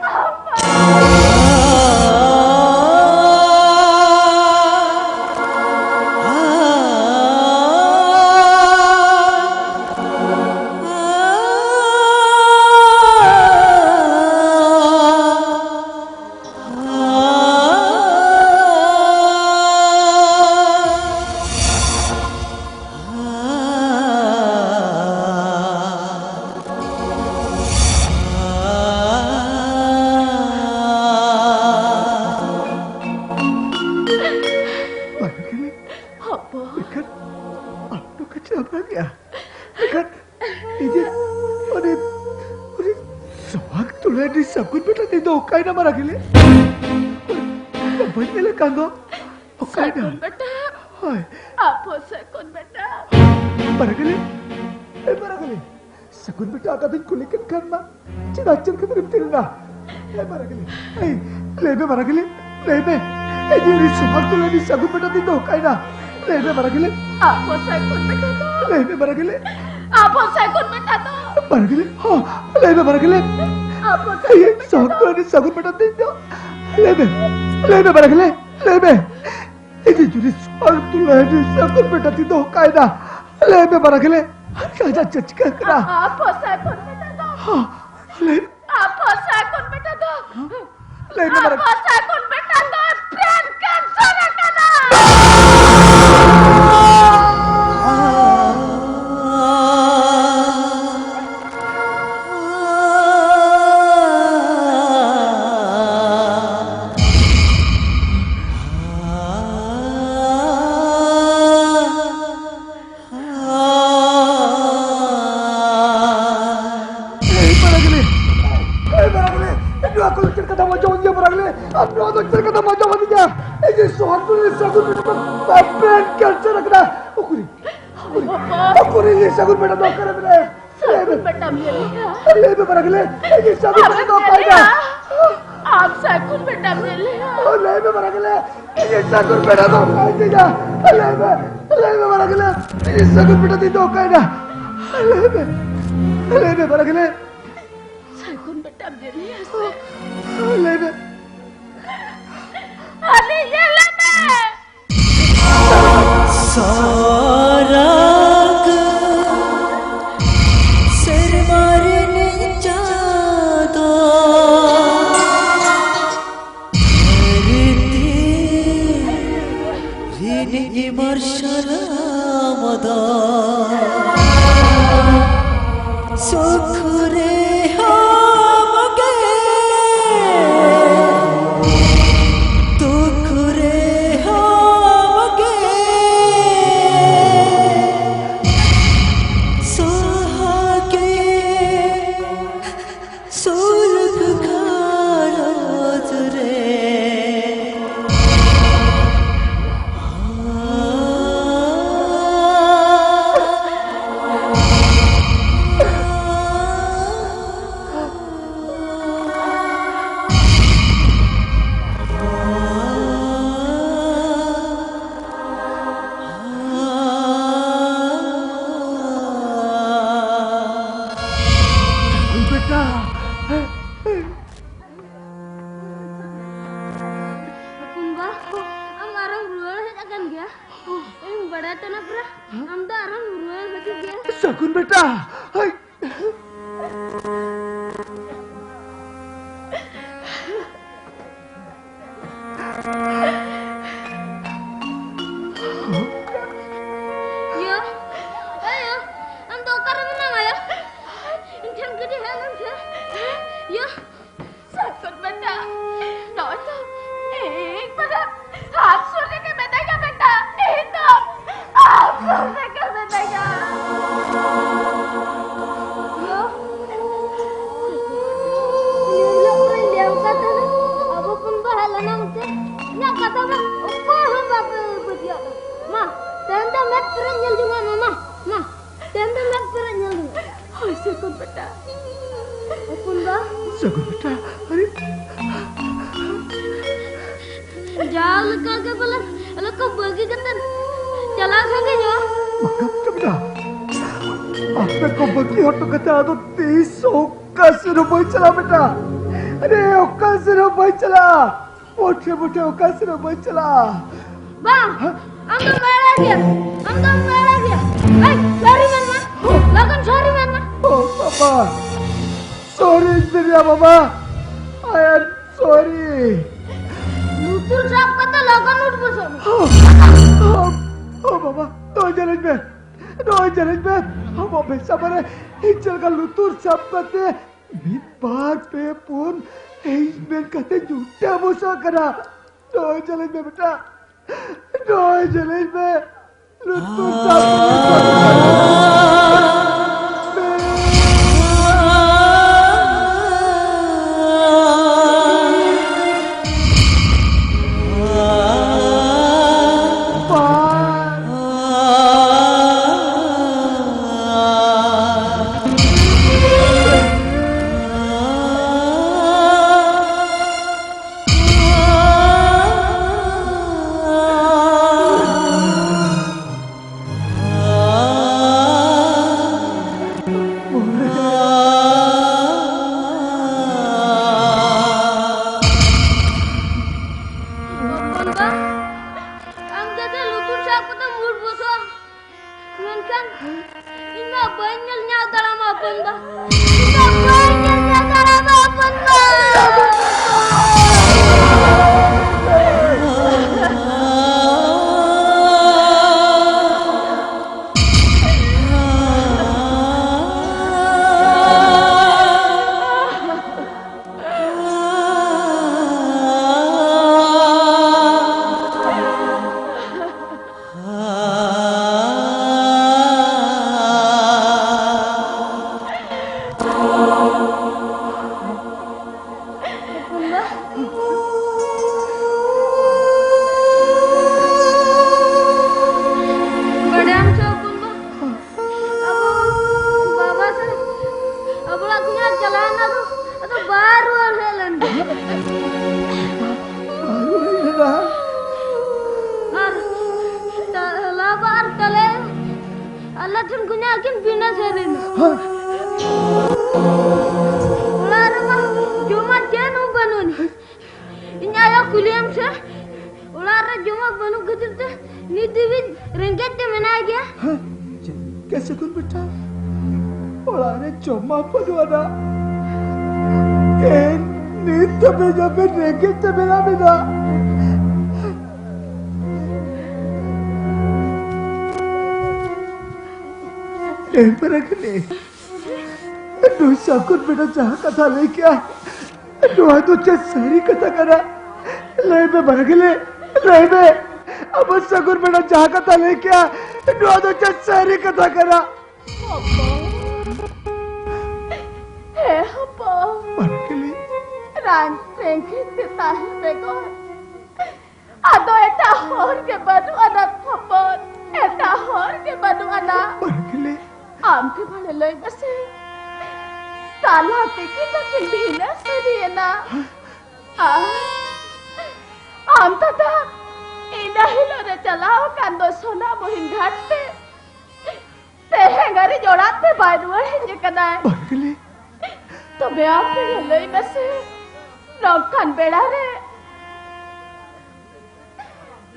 ᱩᱱᱤ ᱫᱚ ᱚᱠᱟᱭᱮᱱᱟ ᱢᱟᱨᱟᱜᱮᱞᱮ? ᱵᱟᱹᱧ ᱧᱮᱞᱮ ᱠᱟᱱ ᱫᱚ᱾ ᱚᱠᱟᱭᱮᱱᱟ? ᱥᱟᱹᱜᱩᱱ ᱵᱮᱴᱟ᱾ ᱦᱳᱭ᱾ ᱟᱯᱚ ᱥᱟᱹᱜᱩᱱ ᱵᱮᱴᱟ᱾ ᱢᱟᱨᱟᱜᱮᱞᱮ, ᱮ ᱢᱟᱨᱟᱜᱮᱞᱮ, ᱥᱟᱹᱜᱩᱱ ᱵᱮᱴᱟ ᱚᱠᱟᱛᱮᱧ ᱠᱩᱞᱤ ᱠᱮᱫ ᱠᱷᱟᱱ ᱢᱟ, ᱪᱮᱫᱟᱜ ᱪᱮᱫ ᱠᱷᱟᱹᱛᱤᱨᱮᱢ ᱛᱤᱨ ᱮᱱᱟ? ᱮ ᱢᱟᱨᱟᱜᱮᱞᱮ, ᱮᱭ, ᱞᱟᱹᱭ ᱢᱮ ᱢᱟᱨᱟᱜᱮᱞᱮ, ᱞᱟᱹᱭ ᱢᱮ᱾ ᱮ ᱡᱤᱣᱤ ᱥᱩᱦᱟᱜ ᱫᱚ ᱞᱟᱹᱭ ᱢᱮ, ᱥᱟᱹᱜᱩᱱ ᱵᱮᱴᱟ ᱛᱤᱧ ᱫᱚ ᱚᱠᱟᱭᱮᱱᱟ? ᱞᱟᱹᱭ ᱢᱮ ᱢᱟᱨᱟᱜᱮᱞᱮ᱾ ᱟᱯᱚ ᱥᱟᱹᱜᱩᱱ ᱵᱮᱴᱟ ᱫᱚ᱾ ᱞᱟᱹᱭ ᱢᱮ ᱢᱟᱨᱟᱜᱮᱞᱮ᱾ ᱟᱯᱚ ᱥᱟᱹᱜᱩᱱ ᱵᱮᱴᱟ ᱫᱚ᱾ ᱢᱟᱨᱟᱜᱮᱞᱮ, ᱦᱚᱸ, ᱞᱟᱹᱭ ᱢᱮ ᱢᱟᱨᱟᱜᱮᱞᱮ᱾ ᱟᱯᱚ ᱮᱭ, ᱥᱟᱹᱜᱩᱱ ᱵᱮᱴᱟ ᱫᱚ᱾ ᱥᱩᱦᱟᱜ ᱫᱚ ᱞᱟᱹᱭ ᱢᱮ, ᱥᱟᱹᱜᱩᱱ ᱵᱮᱴᱟ ᱛᱤᱧ ᱫᱚ᱾ ᱞᱟᱹᱭ ᱢᱮ, ᱞᱟᱹᱭ ᱢᱮ ᱢᱟᱨᱟᱜᱮᱞᱮ, ᱞᱟᱹᱭ ᱢᱮ᱾ ᱤᱧ ᱡᱩᱫᱤ ᱥᱚᱨ ᱛᱩᱞᱟᱹ ᱦᱟᱹᱰᱤ ᱥᱟᱹᱜᱩᱱ ᱵᱮᱴᱟ ᱛᱤᱧ ᱫᱚ ᱚᱠᱟᱭᱮᱱᱟ? ᱞᱟᱹᱭ ᱢᱮ ᱢᱟᱨᱟᱜᱮᱞᱮ᱾ ᱟᱪᱪᱷᱟ, ᱟᱪᱪᱷᱟ, ᱪᱤᱠᱟᱹᱜ ᱠᱟᱱᱟ? ᱟᱯᱚ ᱥᱟᱹᱜᱩᱱ ᱵᱮᱴᱟ ᱫᱚ᱾ ᱦᱚᱸ, ᱞᱟᱹᱭ ᱢᱮ᱾ ᱟᱯᱚ ᱥᱟᱹᱜᱩᱱ ᱵᱮᱴᱟ ᱫᱚ᱾ ᱞᱟᱹᱭ ᱢᱮ ᱢᱟᱨᱟᱜᱮᱞᱮ᱾ ᱟᱯᱚ ᱥᱟᱹᱜᱩᱱ ᱵᱮᱴᱟ ᱫᱚ brain cancer ᱟᱠᱟᱱᱟ᱾ ᱮᱭ ᱢᱟᱨᱟᱜᱮᱞᱮ, ᱮᱭ ᱢᱟᱨᱟᱜᱮᱞᱮ, ᱱᱚᱣᱟ ᱠᱚ ᱪᱮᱫ ᱠᱟᱛᱷᱟᱢ ᱟᱸᱡᱚᱢ ᱟᱹᱫᱤᱧᱟ ᱢᱟᱨᱟᱜᱮᱞᱮ? ᱟᱢ ᱱᱚᱣᱟ ᱫᱚ ᱪᱮᱫ ᱠᱟᱛᱷᱟᱢ ᱟᱸᱡᱚᱢ ᱟᱹᱫᱤᱧᱟ? ᱮᱭ ᱡᱮ ᱥᱚᱦᱟᱜ ᱨᱮ ᱥᱟᱹᱜᱩᱱ ᱵᱮᱴᱟ ᱫᱚ brain cancer ᱟᱠᱟᱱᱟ᱾ ᱩᱠᱩᱨᱤ, ᱩᱠᱩᱨᱤ, ᱩᱠᱩᱨᱤ ᱤᱧ ᱥᱟᱹᱜᱩᱱ ᱵᱮᱴᱟ ᱫᱚ ᱚᱠᱟᱨᱮ ᱢᱮᱱᱟᱭᱟ? ᱞᱟᱹᱭ ᱢᱮ᱾ ᱥᱟᱹᱜᱩᱱ ᱵᱮᱴᱟᱢ ᱧᱮᱞ ᱞᱮᱭᱟ? ᱞᱟᱹᱭ ᱢᱮ ᱢᱟᱨᱟᱜᱮᱞᱮ, ᱤᱧ ᱥᱟᱹᱜᱩᱱ ᱵᱮᱴᱟ ᱫᱚ ᱟᱢᱮᱢ ᱚᱠᱟᱭᱮᱱᱟ? ᱧᱮᱞᱮᱭᱟ? ᱟᱢ ᱥᱟᱹᱜᱩᱱ ᱵᱮᱴᱟᱢ ᱧᱮᱞ ᱞᱮᱭᱟ? ᱞᱟᱹᱭ ᱢᱮ ᱢᱟᱨᱟᱜᱮᱞᱮ, ᱤᱧ ᱥᱟᱹᱜᱩᱱ ᱵᱮᱴᱟ ᱫᱚ ᱚᱠᱟᱭᱮᱱ ᱛᱤᱧᱟ? ᱞᱟᱹᱭ ᱢᱮ, ᱞᱟᱹᱭ ᱢᱮ ᱢᱟᱨᱟᱜᱮᱞᱮ, ᱤᱧ ᱥᱟᱹᱜᱩᱱ ᱵᱮᱴᱟ ᱛᱤᱧ ᱫᱚ ᱚᱠᱟᱭᱮᱱᱟ? ᱞᱟᱹᱭ ᱢᱮ, ᱞᱟᱹᱭ ᱢᱮ ᱢᱟᱨᱟᱜᱮᱞᱮ᱾ ᱥᱟᱹᱜᱩᱱ ᱵᱮᱴᱟᱢ ᱧᱮᱞᱮᱭᱟ ᱥᱮ? ᱞᱟᱹᱭ ᱢᱮ᱾ ᱟᱞᱮ ᱧᱮᱞᱮ ᱢᱮ᱾ ᱥᱟᱨᱟᱜ ᱥᱮᱨᱢᱟ ᱨᱤᱱᱤᱡ ᱪᱟᱸᱫᱚ ᱫᱷᱟᱹᱨᱛᱤ ᱨᱤᱱᱤᱡ ᱢᱟᱨᱥᱟᱞ ᱟᱢ ᱫᱚ ᱥᱩᱠ ᱨᱮ ᱟᱢ ᱜᱮ ᱵᱮᱴᱟ, ᱦᱟᱭ᱾ ᱭᱟ, ᱮ ᱭᱟ, ᱟᱢ ᱫᱚ ᱚᱠᱟᱨᱮ ᱢᱮᱱᱟᱢᱟ ᱭᱟ? ᱤᱧ ᱴᱷᱮᱱ ᱜᱟᱹᱰᱤ ᱦᱮᱡ ᱞᱮᱱ ᱜᱮᱭᱟ᱾ ᱭᱟ, ᱥᱟᱹᱠᱩᱨ ᱵᱮᱴᱟ, ᱱᱚᱜᱼᱚᱭ ᱛᱚ ᱤᱧ ᱯᱟᱞᱮ ᱟᱢ ᱥᱩᱨ ᱨᱮᱜᱮ ᱢᱮᱱᱟᱭᱟ ᱵᱮᱴᱟ, ᱤᱧ ᱫᱚ ᱟᱢ ᱥᱩᱨ ᱨᱮᱜᱮ ᱢᱮᱱᱟᱭᱟ᱾ ᱭᱟ, ᱩᱱᱤ ᱦᱤᱞᱳᱜ ᱠᱷᱚᱱᱤᱧ ᱞᱟᱹᱭᱟᱢ ᱠᱟᱱ ᱛᱟᱦᱮᱱᱟ, ᱟᱵᱚ ᱯᱩᱱ ᱵᱚ ᱦᱮᱡ ᱞᱮᱱᱟ ᱢᱮᱱᱛᱮ᱾ ᱤᱧᱟᱹᱜ ᱠᱟᱛᱷᱟ ᱢᱟ ᱚᱠᱚᱭ ᱦᱚᱸ ᱵᱟᱯᱮ ᱯᱟᱹᱛᱭᱟᱹᱜ ᱠᱟᱱᱟ᱾ ᱢᱟ, ᱛᱮᱦᱮᱧ ᱫᱚ ᱢᱮᱫ ᱯᱮᱨᱮᱡ ᱧᱮᱞ ᱡᱚᱝ ᱢᱮ, ᱢᱟ, ᱢᱟ᱾ ᱛᱮᱦᱮᱧ ᱫᱚ ᱢᱮᱫ ᱯᱮᱨᱮᱡ ᱧᱮᱞ ᱡᱚᱝ ᱢᱮ᱾ ᱦᱳᱭ, ᱥᱟᱹᱜᱩᱱ ᱵᱮᱴᱟ᱾ ᱦᱚᱯᱚᱱ ᱵᱟ᱾ ᱥᱟᱹᱜᱩᱱ ᱵᱮᱴᱟ, ᱟᱨᱮ᱾ ᱡᱟᱣ ᱞᱮᱠᱟ ᱜᱮ ᱵᱚᱞᱮ, ᱟᱞᱮ ᱠᱚ ᱵᱟᱹᱜᱤ ᱠᱟᱛᱮ ᱪᱟᱞᱟᱣ ᱥᱟᱺᱜᱤᱧᱚᱜᱼᱟ᱾ ᱵᱟᱠᱟ ᱵᱮᱴᱟ, ᱟᱯᱮ ᱠᱚ ᱵᱟᱹᱜᱤ ᱦᱚᱴᱚ ᱠᱟᱛᱮ ᱟᱫᱚ ᱛᱤᱥ ᱦᱚᱸ ᱚᱠᱟ ᱥᱮᱫ ᱦᱚᱸ ᱵᱟᱹᱧ ᱪᱟᱞᱟᱜᱼᱟ ᱵᱮᱴᱟ᱾ ᱟᱨᱮ, ᱚᱠᱟ ᱥᱮᱫ ᱦᱚᱸ ᱵᱟᱹᱧ ᱪᱟᱞᱟᱜᱼᱟ᱾ ᱢᱚᱴᱷᱮ ᱢᱚᱴᱷᱮ ᱚᱠᱟ ᱥᱮᱫ ᱦᱚᱸ ᱵᱟᱹᱧ ᱪᱟᱞᱟᱜᱼᱟ᱾ ᱵᱟᱝ, ᱦᱮᱸ? ᱟᱢ ᱫᱚᱢ ᱮᱲᱮ ᱜᱮᱭᱟ, ᱟᱢ ᱫᱚᱢ ᱮᱲᱮ ᱜᱮᱭᱟ᱾ ᱮᱭ, ᱥᱚᱨᱤ ᱢᱮᱱ ᱢᱟ, ᱞᱚᱜᱚᱱ ᱥᱚᱨᱤ ᱢᱮᱱ ᱢᱟ᱾ ᱳ ᱵᱟᱵᱟ, ᱥᱚᱨᱤᱧ ᱢᱮᱱᱮᱫᱼᱟ ᱵᱟᱵᱟ᱾ I am sorry. ᱞᱩᱛᱩᱨ ᱥᱟᱵ ᱠᱟᱛᱮ ᱞᱚᱜᱚᱱ ᱩᱴ ᱵᱚᱥᱚᱜ ᱢᱮ᱾ ᱳ, ᱳ, ᱳ ᱵᱟᱵᱟ, ᱱᱚᱜᱼᱚᱭ ᱧᱮᱞᱮᱧ ᱢᱮ, ᱱᱚᱜᱼᱚᱭ ᱧᱮᱞᱮᱧ ᱢᱮ᱾ ᱟᱢᱟᱜ ᱵᱮᱵᱽᱥᱟ ᱵᱟᱨᱮ ᱤᱧ ᱪᱮᱫ ᱞᱮᱠᱟ ᱞᱩᱛᱩᱨ ᱥᱟᱵ ᱠᱟᱛᱮ ᱢᱤᱫ, ᱵᱟᱨ, ᱯᱮ, ᱯᱩᱱ, ᱦᱮᱸ, ᱢᱮᱱ ᱠᱟᱛᱮ ᱧᱩᱨ ᱛᱮ ᱵᱚᱥᱚᱜ ᱠᱟᱱᱟ᱾ ᱱᱚᱜᱼᱚᱭ ᱧᱮᱞᱮᱧ ᱢᱮ ᱵᱮᱴᱟ, ᱱᱚᱜᱼᱚᱭ ᱧᱮᱞᱮᱧ ᱢᱮ, ᱞᱩᱛᱩᱨ ᱥᱟᱵ ᱠᱟᱛᱮ ᱵᱚᱥᱚᱜ ᱠᱟᱱᱟ᱾ ᱵᱟᱰᱟᱭᱟᱢ ᱥᱮ ᱦᱚᱯᱚᱱ ᱵᱟ, ᱟᱵᱚ ᱵᱟᱵᱟ ᱥᱮ ᱟᱵᱚ ᱚᱲᱟᱜ ᱠᱷᱚᱱᱟᱜ ᱪᱟᱞᱟᱣ ᱮᱱᱟ, ᱟᱫᱚ, ᱟᱫᱚ ᱵᱟᱭ ᱨᱩᱣᱟᱹᱲ ᱦᱮᱡ ᱞᱮᱱ ᱜᱮ᱾ ᱟᱨ ᱛᱟᱞᱟ ᱵᱟ ᱟᱨ ᱛᱟᱞᱮ ᱟᱞᱮ ᱴᱷᱮᱱ ᱠᱷᱚᱱᱟᱜ ᱠᱤᱱ ᱵᱤᱱᱟᱹ ᱥᱮᱱ ᱮᱱᱟ᱾ ᱚᱲᱟᱜ ᱨᱮᱢᱟ ᱡᱚᱢᱟᱜ ᱪᱮᱫ ᱦᱚᱸ ᱵᱟᱹᱱᱩᱜ ᱟᱹᱱᱤᱡ᱾ ᱤᱧ ᱟᱭᱳ ᱠᱩᱞᱤᱭᱮᱢ ᱥᱮ, ᱚᱲᱟᱜ ᱨᱮ ᱡᱚᱢᱟᱜ ᱵᱟᱹᱱᱩᱜ ᱠᱷᱟᱹᱛᱤᱨ ᱛᱮ ᱱᱤᱛ ᱫᱷᱟᱹᱵᱤᱡ ᱨᱮᱸᱜᱮᱡ ᱛᱮ ᱢᱮᱱᱟᱭ ᱜᱮᱭᱟ᱾ ᱦᱮᱸ, ᱪᱮᱫ? ᱠᱮᱥᱮ ᱠᱷᱚᱱ ᱵᱮᱴᱟ? ᱚᱲᱟᱜ ᱨᱮ ᱡᱚᱢᱟᱜ ᱵᱟᱹᱱᱩᱜ ᱟᱱᱟ᱾ ᱮᱱ ᱱᱤᱛ ᱫᱷᱟᱹᱵᱤᱡ ᱟᱯᱮ ᱨᱮᱸᱜᱮᱡ ᱛᱮ ᱢᱮᱱᱟᱜ ᱵᱤᱱᱟ᱾ ᱮ ᱯᱟᱨᱟᱠᱷᱞᱤ, ᱱᱩᱭ ᱥᱟᱹᱜᱩᱱ ᱵᱮᱴᱟ ᱡᱟᱦᱟᱸ ᱠᱟᱛᱷᱟ ᱞᱟᱹᱭ ᱠᱮᱜᱼᱟ, ᱱᱚᱣᱟ ᱫᱚ ᱪᱮᱫ ᱥᱟᱹᱨᱤ ᱠᱟᱛᱷᱟ ᱠᱟᱱᱟ? ᱞᱟᱹᱭ ᱢᱮ ᱯᱟᱨᱟᱠᱷᱞᱤ, ᱞᱟᱹᱭ ᱢᱮ᱾ ᱟᱵᱚ ᱥᱟᱹᱜᱩᱱ ᱵᱮᱴᱟ ᱡᱟᱦᱟᱸ ᱠᱟᱛᱷᱟ ᱞᱟᱹᱭ ᱠᱮᱜᱼᱟ, ᱱᱚᱣᱟ ᱫᱚ ᱪᱮᱫ ᱥᱟᱹᱨᱤ ᱠᱟᱛᱷᱟ ᱠᱟᱱᱟ? ᱦᱚᱯᱚᱱ᱾ ᱦᱮᱸ ᱦᱚᱯᱚᱱ᱾ ᱯᱟᱨᱟᱠᱷᱞᱤ᱾ ᱨᱟᱱ ᱨᱮᱸᱜᱮᱡ ᱛᱮ ᱛᱟᱦᱮᱸ ᱵᱮᱜᱚᱨ ᱟᱫᱚ ᱮᱴᱟᱜ ᱦᱚᱨ ᱜᱮ ᱵᱟᱹᱱᱩᱜ ᱟᱱᱟ ᱦᱚᱯᱚᱱ, ᱮᱴᱟᱜ ᱦᱚᱨ ᱜᱮ ᱵᱟᱹᱱᱩᱜ ᱟᱱᱟ᱾ ᱯᱟᱨᱟᱠᱷᱞᱤ᱾ ᱟᱢ ᱜᱮ ᱢᱟᱲᱮ ᱞᱟᱹᱭ ᱢᱮᱥᱮ, ᱛᱟᱞᱟ ᱛᱮᱜᱮ ᱛᱟᱹᱠᱤᱱ ᱵᱷᱤᱱᱟᱹ ᱥᱟᱹᱨᱤᱭᱮᱱᱟ᱾ ᱟᱨ ᱟᱢ ᱫᱟᱫᱟ ᱤᱱᱟᱹ ᱦᱤᱞᱳᱜ ᱨᱮ ᱪᱟᱞᱟᱣ ᱟᱠᱟᱱ ᱫᱚ ᱥᱳᱱᱟ ᱢᱚᱦᱤᱱ ᱜᱷᱟᱴ ᱛᱮ᱾ ᱛᱮᱦᱮᱧ ᱟᱹᱨᱤ ᱚᱲᱟᱜ ᱛᱮ ᱵᱟᱭ ᱨᱩᱣᱟᱹᱲ ᱦᱮᱡ ᱟᱠᱟᱱᱟᱭ᱾ ᱯᱟᱨᱟᱠᱷᱞᱤ᱾ ᱛᱚᱵᱮ ᱟᱯᱮ ᱜᱮ ᱞᱟᱹᱭ ᱢᱮᱥᱮ, ᱱᱚᱝᱠᱟᱱ ᱵᱮᱲᱟ ᱨᱮ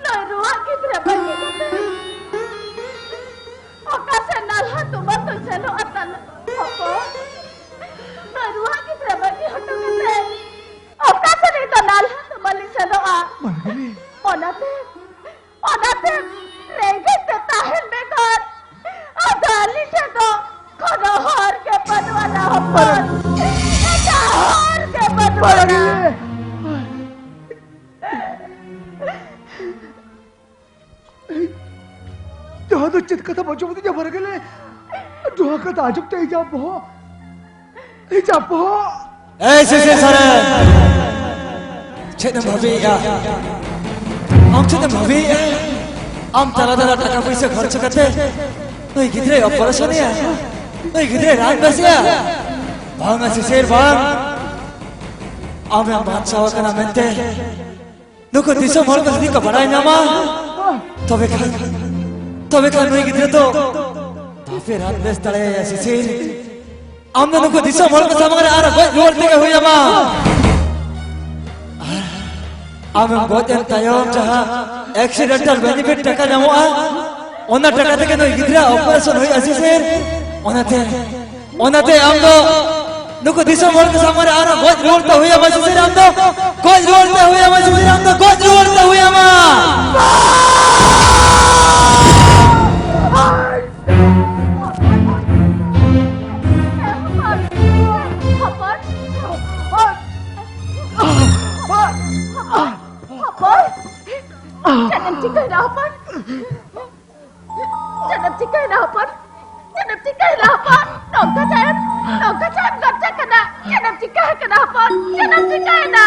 ᱱᱩᱭ ᱨᱩᱣᱟᱹᱜ ᱜᱤᱫᱽᱨᱟᱹ ᱵᱟᱹᱜᱤ ᱠᱟᱛᱮ ᱚᱠᱟ ᱥᱮᱫ ᱱᱟᱞᱦᱟ ᱛᱩᱢᱟᱹᱞ ᱫᱚ ᱥᱮᱱᱚᱜᱼᱟ ᱛᱟᱞᱮ ᱦᱚᱯᱚᱱ? ᱱᱩᱭ ᱨᱩᱣᱟᱹᱜ ᱜᱤᱫᱽᱨᱟᱹ ᱵᱟᱹᱜᱤ ᱦᱚᱴᱚ ᱠᱟᱛᱮ ᱚᱠᱟ ᱥᱮᱫ ᱤᱧ ᱫᱚ ᱱᱟᱞᱦᱟ ᱛᱩᱢᱟᱹᱞ ᱤᱧ ᱥᱮᱱᱚᱜᱼᱟ? ᱯᱟᱨᱟᱠᱷᱞᱤ᱾ ᱚᱱᱟᱛᱮ ᱚᱱᱟᱛᱮ ᱨᱮᱸᱜᱮᱡ ᱛᱮ ᱛᱟᱦᱮᱱ ᱵᱮᱜᱚᱨ ᱟᱫᱚ ᱟᱹᱞᱤᱧ ᱴᱷᱮᱱ ᱫᱚ ᱠᱳᱱᱳ ᱦᱚᱨ ᱜᱮ ᱵᱟᱹᱱᱩᱜ ᱟᱱᱟ ᱦᱚᱯᱚᱱ᱾ ᱮᱴᱟᱜ ᱦᱚᱨ ᱜᱮ ᱵᱟᱹᱱᱩᱜ ᱟᱱᱟ᱾ ᱱᱚᱣᱟ ᱫᱚ ᱪᱮᱫ ᱠᱟᱛᱷᱟ ᱵᱟᱪᱚ ᱢᱮ ᱡᱟᱵᱟᱨ ᱜᱮᱞᱮ? ᱱᱚᱣᱟ ᱠᱟᱛᱷᱟ ᱟᱸᱡᱚᱢ ᱛᱮ ᱤᱧᱟᱹᱜ ᱵᱚᱦᱚᱜ, ᱤᱧᱟᱹᱜ ᱵᱚᱦᱚᱜ᱾ ᱮᱭ ᱥᱤᱥᱤᱨ ᱥᱚᱨᱮᱱ, ᱪᱮᱫ ᱮᱢ ᱵᱷᱟᱵᱤᱭᱮᱫᱼᱟ? ᱟᱢ ᱪᱮᱫ ᱮᱢ ᱵᱷᱟᱵᱤᱭᱮᱫᱼᱟ? ᱟᱢ ᱛᱟᱞᱟ ᱛᱟᱞᱟ ᱴᱟᱠᱟ ᱯᱩᱭᱥᱟᱹ ᱠᱷᱚᱨᱪᱟ ᱠᱟᱛᱮ ᱱᱩᱭ ᱜᱤᱫᱽᱨᱟᱹᱭ ᱚᱯᱟᱨᱮᱥᱚᱱᱮᱭᱟ, ᱱᱩᱭ ᱜᱤᱫᱽᱨᱟᱹᱭ ᱨᱟᱱ ᱵᱮᱥᱮᱭᱟ᱾ ᱵᱟᱝᱟ ᱥᱤᱥᱤᱨ, ᱵᱟᱝ᱾ ᱟᱢᱮᱢ ᱵᱟᱧᱪᱟᱣ ᱟᱠᱟᱱᱟ ᱢᱮᱱᱛᱮ ᱱᱩᱠᱩ ᱫᱤᱥᱚᱢ ᱦᱚᱲ ᱠᱚ ᱡᱩᱫᱤ ᱠᱚ ᱵᱟᱲᱟᱭ ᱧᱟᱢᱟ, ᱛᱚᱵᱮ ᱠᱷᱟᱱ, ᱛᱚᱵᱮ ᱠᱷᱟᱱ ᱱᱩᱭ ᱜᱤᱫᱽᱨᱟᱹ ᱫᱚ ᱵᱟᱯᱮ ᱨᱟᱱ ᱵᱮᱥ ᱫᱟᱲᱮᱭᱟᱭᱟ ᱥᱤᱥᱤᱨ᱾ ᱟᱢ ᱫᱚ ᱱᱩᱠᱩ ᱫᱤᱥᱚᱢ ᱦᱚᱲ ᱠᱚ ᱥᱟᱢᱟᱝ ᱨᱮ ᱟᱨ ᱜᱚᱡ ᱨᱩᱣᱟᱹᱲ ᱛᱮᱜᱮ ᱦᱩᱭ ᱟᱢᱟ᱾ ᱟᱨ ᱟᱢᱮᱢ ᱜᱚᱡ ᱮᱱ ᱛᱟᱭᱚᱢ ᱡᱟᱦᱟᱸ accidental benefit ᱴᱟᱠᱟ ᱧᱟᱢᱚᱜᱼᱟ, ᱚᱱᱟ ᱴᱟᱠᱟ ᱛᱮᱜᱮ ᱱᱩᱭ ᱜᱤᱫᱽᱨᱟᱹ ᱚᱯᱟᱨᱮᱥᱚᱱ ᱦᱩᱭᱩᱜᱼᱟ ᱥᱤᱥᱤᱨ᱾ ᱚᱱᱟᱛᱮ, ᱚᱱᱟᱛᱮ ᱟᱢ ᱫᱚ ᱱᱩᱠᱩ ᱫᱤᱥᱚᱢ ᱦᱚᱲ ᱠᱚ ᱥᱟᱢᱟᱝ ᱨᱮ ᱟᱨ ᱜᱚᱡ ᱨᱩᱣᱟᱹᱲ ᱛᱮ ᱦᱩᱭ ᱟᱢᱟ ᱥᱤᱥᱤᱨ᱾ ᱟᱢ ᱫᱚ ᱜᱚᱡ ᱨᱩᱣᱟᱹᱲ ᱛᱮ ᱦᱩᱭ ᱟᱢᱟ ᱥᱤᱥᱤᱨ᱾ ᱟᱢ ᱫᱚ ᱜᱚᱡ ᱨᱩᱣᱟᱹᱲ ᱛᱮ ᱦᱩᱭ ᱟᱢᱟ᱾ ᱦᱚᱯᱚᱱ! ᱦᱚᱯᱚᱱ! ᱪᱮᱫ ᱮᱢ ᱪᱤᱠᱟᱹᱭᱮᱫᱟ ᱦᱚᱯᱚᱱ? ᱪᱮᱫ ᱮᱢ ᱪᱤᱠᱟᱹᱭᱮᱫᱟ ᱦᱚᱯᱚᱱ? ᱪᱮᱫ ᱮᱢ ᱪᱤᱠᱟᱹᱭᱮᱫᱟ ᱦᱚᱯᱚᱱ? ᱱᱚᱝᱠᱟ ᱪᱮᱫ, ᱱᱚᱝᱠᱟ ᱪᱮᱫ ᱮᱢ ᱜᱚᱡ ᱠᱟᱱᱟ? ᱪᱮᱫ ᱮᱢ ᱪᱤᱠᱟᱹ ᱠᱟᱱᱟ ᱦᱚᱯᱚᱱ? ᱪᱮᱫ ᱮᱢ ᱪᱤᱠᱟᱹᱭᱮᱫᱟ?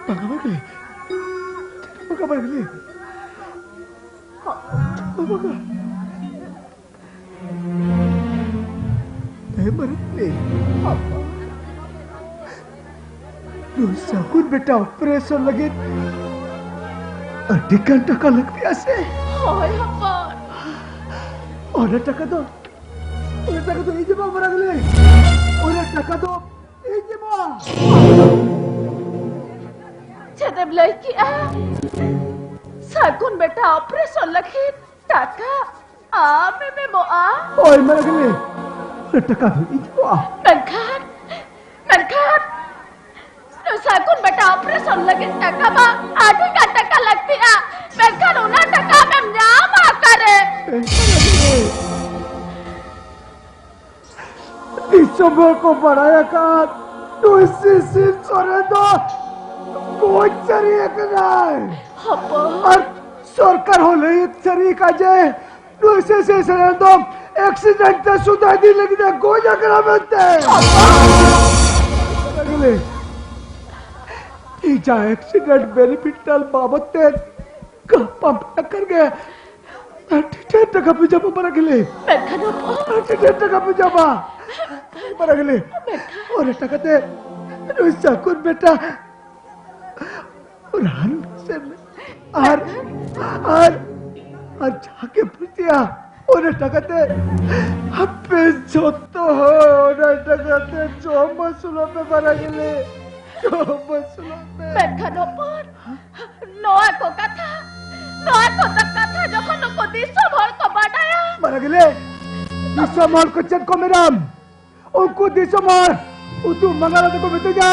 ᱵᱟᱝᱟ ᱵᱟᱝᱟ᱾ ᱵᱟᱝᱟ ᱵᱟᱝᱟ᱾ ᱵᱟᱝᱟ᱾ ᱦᱮᱸ, ᱢᱟᱨᱟᱝ ᱞᱟᱹᱭ᱾ ᱱᱩᱭ ᱥᱟᱹᱜᱩᱱ ᱵᱮᱴᱟ ᱚᱯᱟᱨᱮᱥᱚᱱ ᱞᱟᱹᱜᱤᱫ ᱟᱹᱰᱤ ᱜᱟᱱ ᱴᱟᱠᱟ ᱞᱟᱹᱠᱛᱤᱜᱼᱟ ᱥᱮ? ᱦᱳᱭ, ᱦᱚᱯᱚᱱ᱾ ᱚᱱᱟ ᱴᱟᱠᱟ ᱫᱚ, ᱚᱱᱟ ᱴᱟᱠᱟ ᱫᱚ ᱤᱧ ᱮᱢᱟ, ᱢᱟᱨᱟᱝ ᱞᱟᱹᱭ᱾ ᱚᱱᱟ ᱴᱟᱠᱟ ᱫᱚ ᱤᱧ ᱮᱢᱟ᱾ ᱪᱮᱫ ᱮᱢ ᱞᱟᱹᱭ ᱠᱮᱜᱼᱟ? ᱥᱟᱹᱜᱩᱱ ᱵᱮᱴᱟ ᱚᱯᱟᱨᱮᱥᱚᱱ ᱞᱟᱹᱜᱤᱫ ᱴᱟᱠᱟ ᱟᱢᱮᱢ ᱮᱢᱚᱜᱼᱟ? ᱦᱳᱭ, ᱢᱟᱨᱟᱝ ᱞᱟᱹᱭ᱾ ᱚᱱᱟ ᱴᱟᱠᱟ ᱫᱚ ᱤᱧ ᱮᱢᱚᱜᱼᱟ᱾ ᱢᱮᱱᱠᱷᱟᱱ, ᱢᱮᱱᱠᱷᱟᱱ ᱥᱟᱹᱜᱩᱱ ᱵᱮᱴᱟ ᱚᱯᱟᱨᱮᱥᱚᱱ ᱞᱟᱹᱜᱤᱫ ᱴᱟᱠᱟ ᱢᱟ ᱟᱹᱰᱤ ᱜᱟᱱ ᱴᱟᱠᱟ ᱞᱟᱹᱠᱛᱤᱜᱼᱟ, ᱢᱮᱱᱠᱷᱟᱱ ᱚᱱᱟ ᱴᱟᱠᱟ ᱟᱢᱮᱢ ᱧᱟᱢᱟ ᱚᱠᱟᱨᱮ? ᱫᱤᱥᱚᱢ ᱦᱚᱲ ᱠᱚ ᱵᱟᱲᱟᱭ ᱟᱠᱟᱫ ᱱᱩᱭ ᱥᱤᱥᱤᱨ ᱥᱚᱨᱮᱱ ᱫᱚ ᱜᱚᱡ ᱥᱟᱹᱨᱤ ᱟᱠᱟᱱᱟᱭ᱾ ᱦᱚᱯᱚᱱ᱾ ᱟᱨ ᱥᱚᱨᱠᱟᱨ ᱦᱚᱸ ᱞᱟᱹᱭ ᱥᱟᱹᱨᱤ ᱟᱠᱟᱫ ᱡᱮ ᱱᱩᱭ ᱥᱤᱥᱤᱨ ᱥᱚᱨᱮᱱ ᱫᱚ ᱮᱠᱥᱤᱰᱮᱱᱴ ᱛᱮ ᱥᱩᱫᱷᱟᱹ ᱤᱫᱤ ᱞᱟᱹᱜᱤᱫ ᱮ ᱜᱚᱡ ᱟᱠᱟᱱᱟ ᱢᱮᱱᱛᱮ᱾ ᱵᱟᱨᱟᱜᱤᱞᱤ, ᱤᱧ ᱡᱟᱦᱟᱸ ᱮᱠᱥᱤᱰᱮᱱᱴ ᱵᱮᱱᱤᱯᱷᱤᱴ ᱵᱟᱵᱚᱫ ᱛᱮ ᱜᱟᱯᱟ ᱢᱮᱭᱟᱝ ᱠᱷᱟᱱ ᱜᱮ ᱟᱹᱰᱤ ᱰᱷᱮᱨ ᱴᱟᱠᱟ ᱯᱮ ᱧᱟᱢᱟ ᱵᱟᱨᱟᱜᱤᱞᱤ᱾ ᱢᱮᱱᱠᱷᱟᱱ ᱦᱚᱯᱚᱱ᱾ ᱟᱹᱰᱤ ᱰᱷᱮᱨ ᱴᱟᱠᱟ ᱯᱮ ᱧᱟᱢᱟ ᱵᱟᱨᱟᱜᱤᱞᱤ᱾ ᱢᱮᱱᱠᱷᱟᱱ ᱚᱱᱟ ᱴᱟᱠᱟ ᱛᱮ ᱱᱩᱭ ᱥᱟᱹᱠᱩᱱ ᱵᱮᱴᱟ ᱨᱟᱱ ᱢᱮᱥᱮ ᱢᱮ᱾ ᱟᱨ, ᱟᱨ, ᱟᱨ ᱡᱟᱦᱟᱸ ᱜᱮ ᱯᱩᱭᱥᱟᱹᱭᱟ, ᱚᱱᱟ ᱴᱟᱠᱟ ᱛᱮ ᱟᱯᱮ ᱡᱚᱛᱚ ᱦᱚᱲ ᱚᱱᱟ ᱴᱟᱠᱟ ᱛᱮ ᱡᱚᱢ ᱟᱹᱥᱩᱞᱚᱜ ᱯᱮ ᱵᱟᱨᱟᱜᱤᱞᱤ᱾ ᱡᱚᱢ ᱟᱹᱥᱩᱞᱚᱜ ᱯᱮ᱾ ᱢᱮᱱᱠᱷᱟᱱ ᱦᱚᱯᱚᱱ, ᱱᱚᱣᱟ ᱠᱚ ᱠᱟᱛᱷᱟ, ᱱᱚᱣᱟ ᱠᱚ ᱠᱟᱛᱷᱟ ᱡᱚᱠᱷᱚᱱ ᱱᱩᱠᱩ ᱫᱤᱥᱚᱢ ᱦᱚᱲ ᱠᱚ ᱵᱟᱰᱟᱭᱟ᱾ ᱵᱟᱨᱟᱜᱤᱞᱤ, ᱫᱤᱥᱚᱢ ᱦᱚᱲ ᱠᱚ ᱪᱮᱫ ᱠᱚ ᱢᱮᱱᱟᱢ? ᱩᱱᱠᱩ ᱫᱤᱥᱚᱢ ᱦᱚᱲ ᱩᱛᱩ ᱢᱟᱸᱜᱟᱞᱟ ᱛᱮᱠᱚ ᱢᱤᱛᱟᱹᱧᱟ,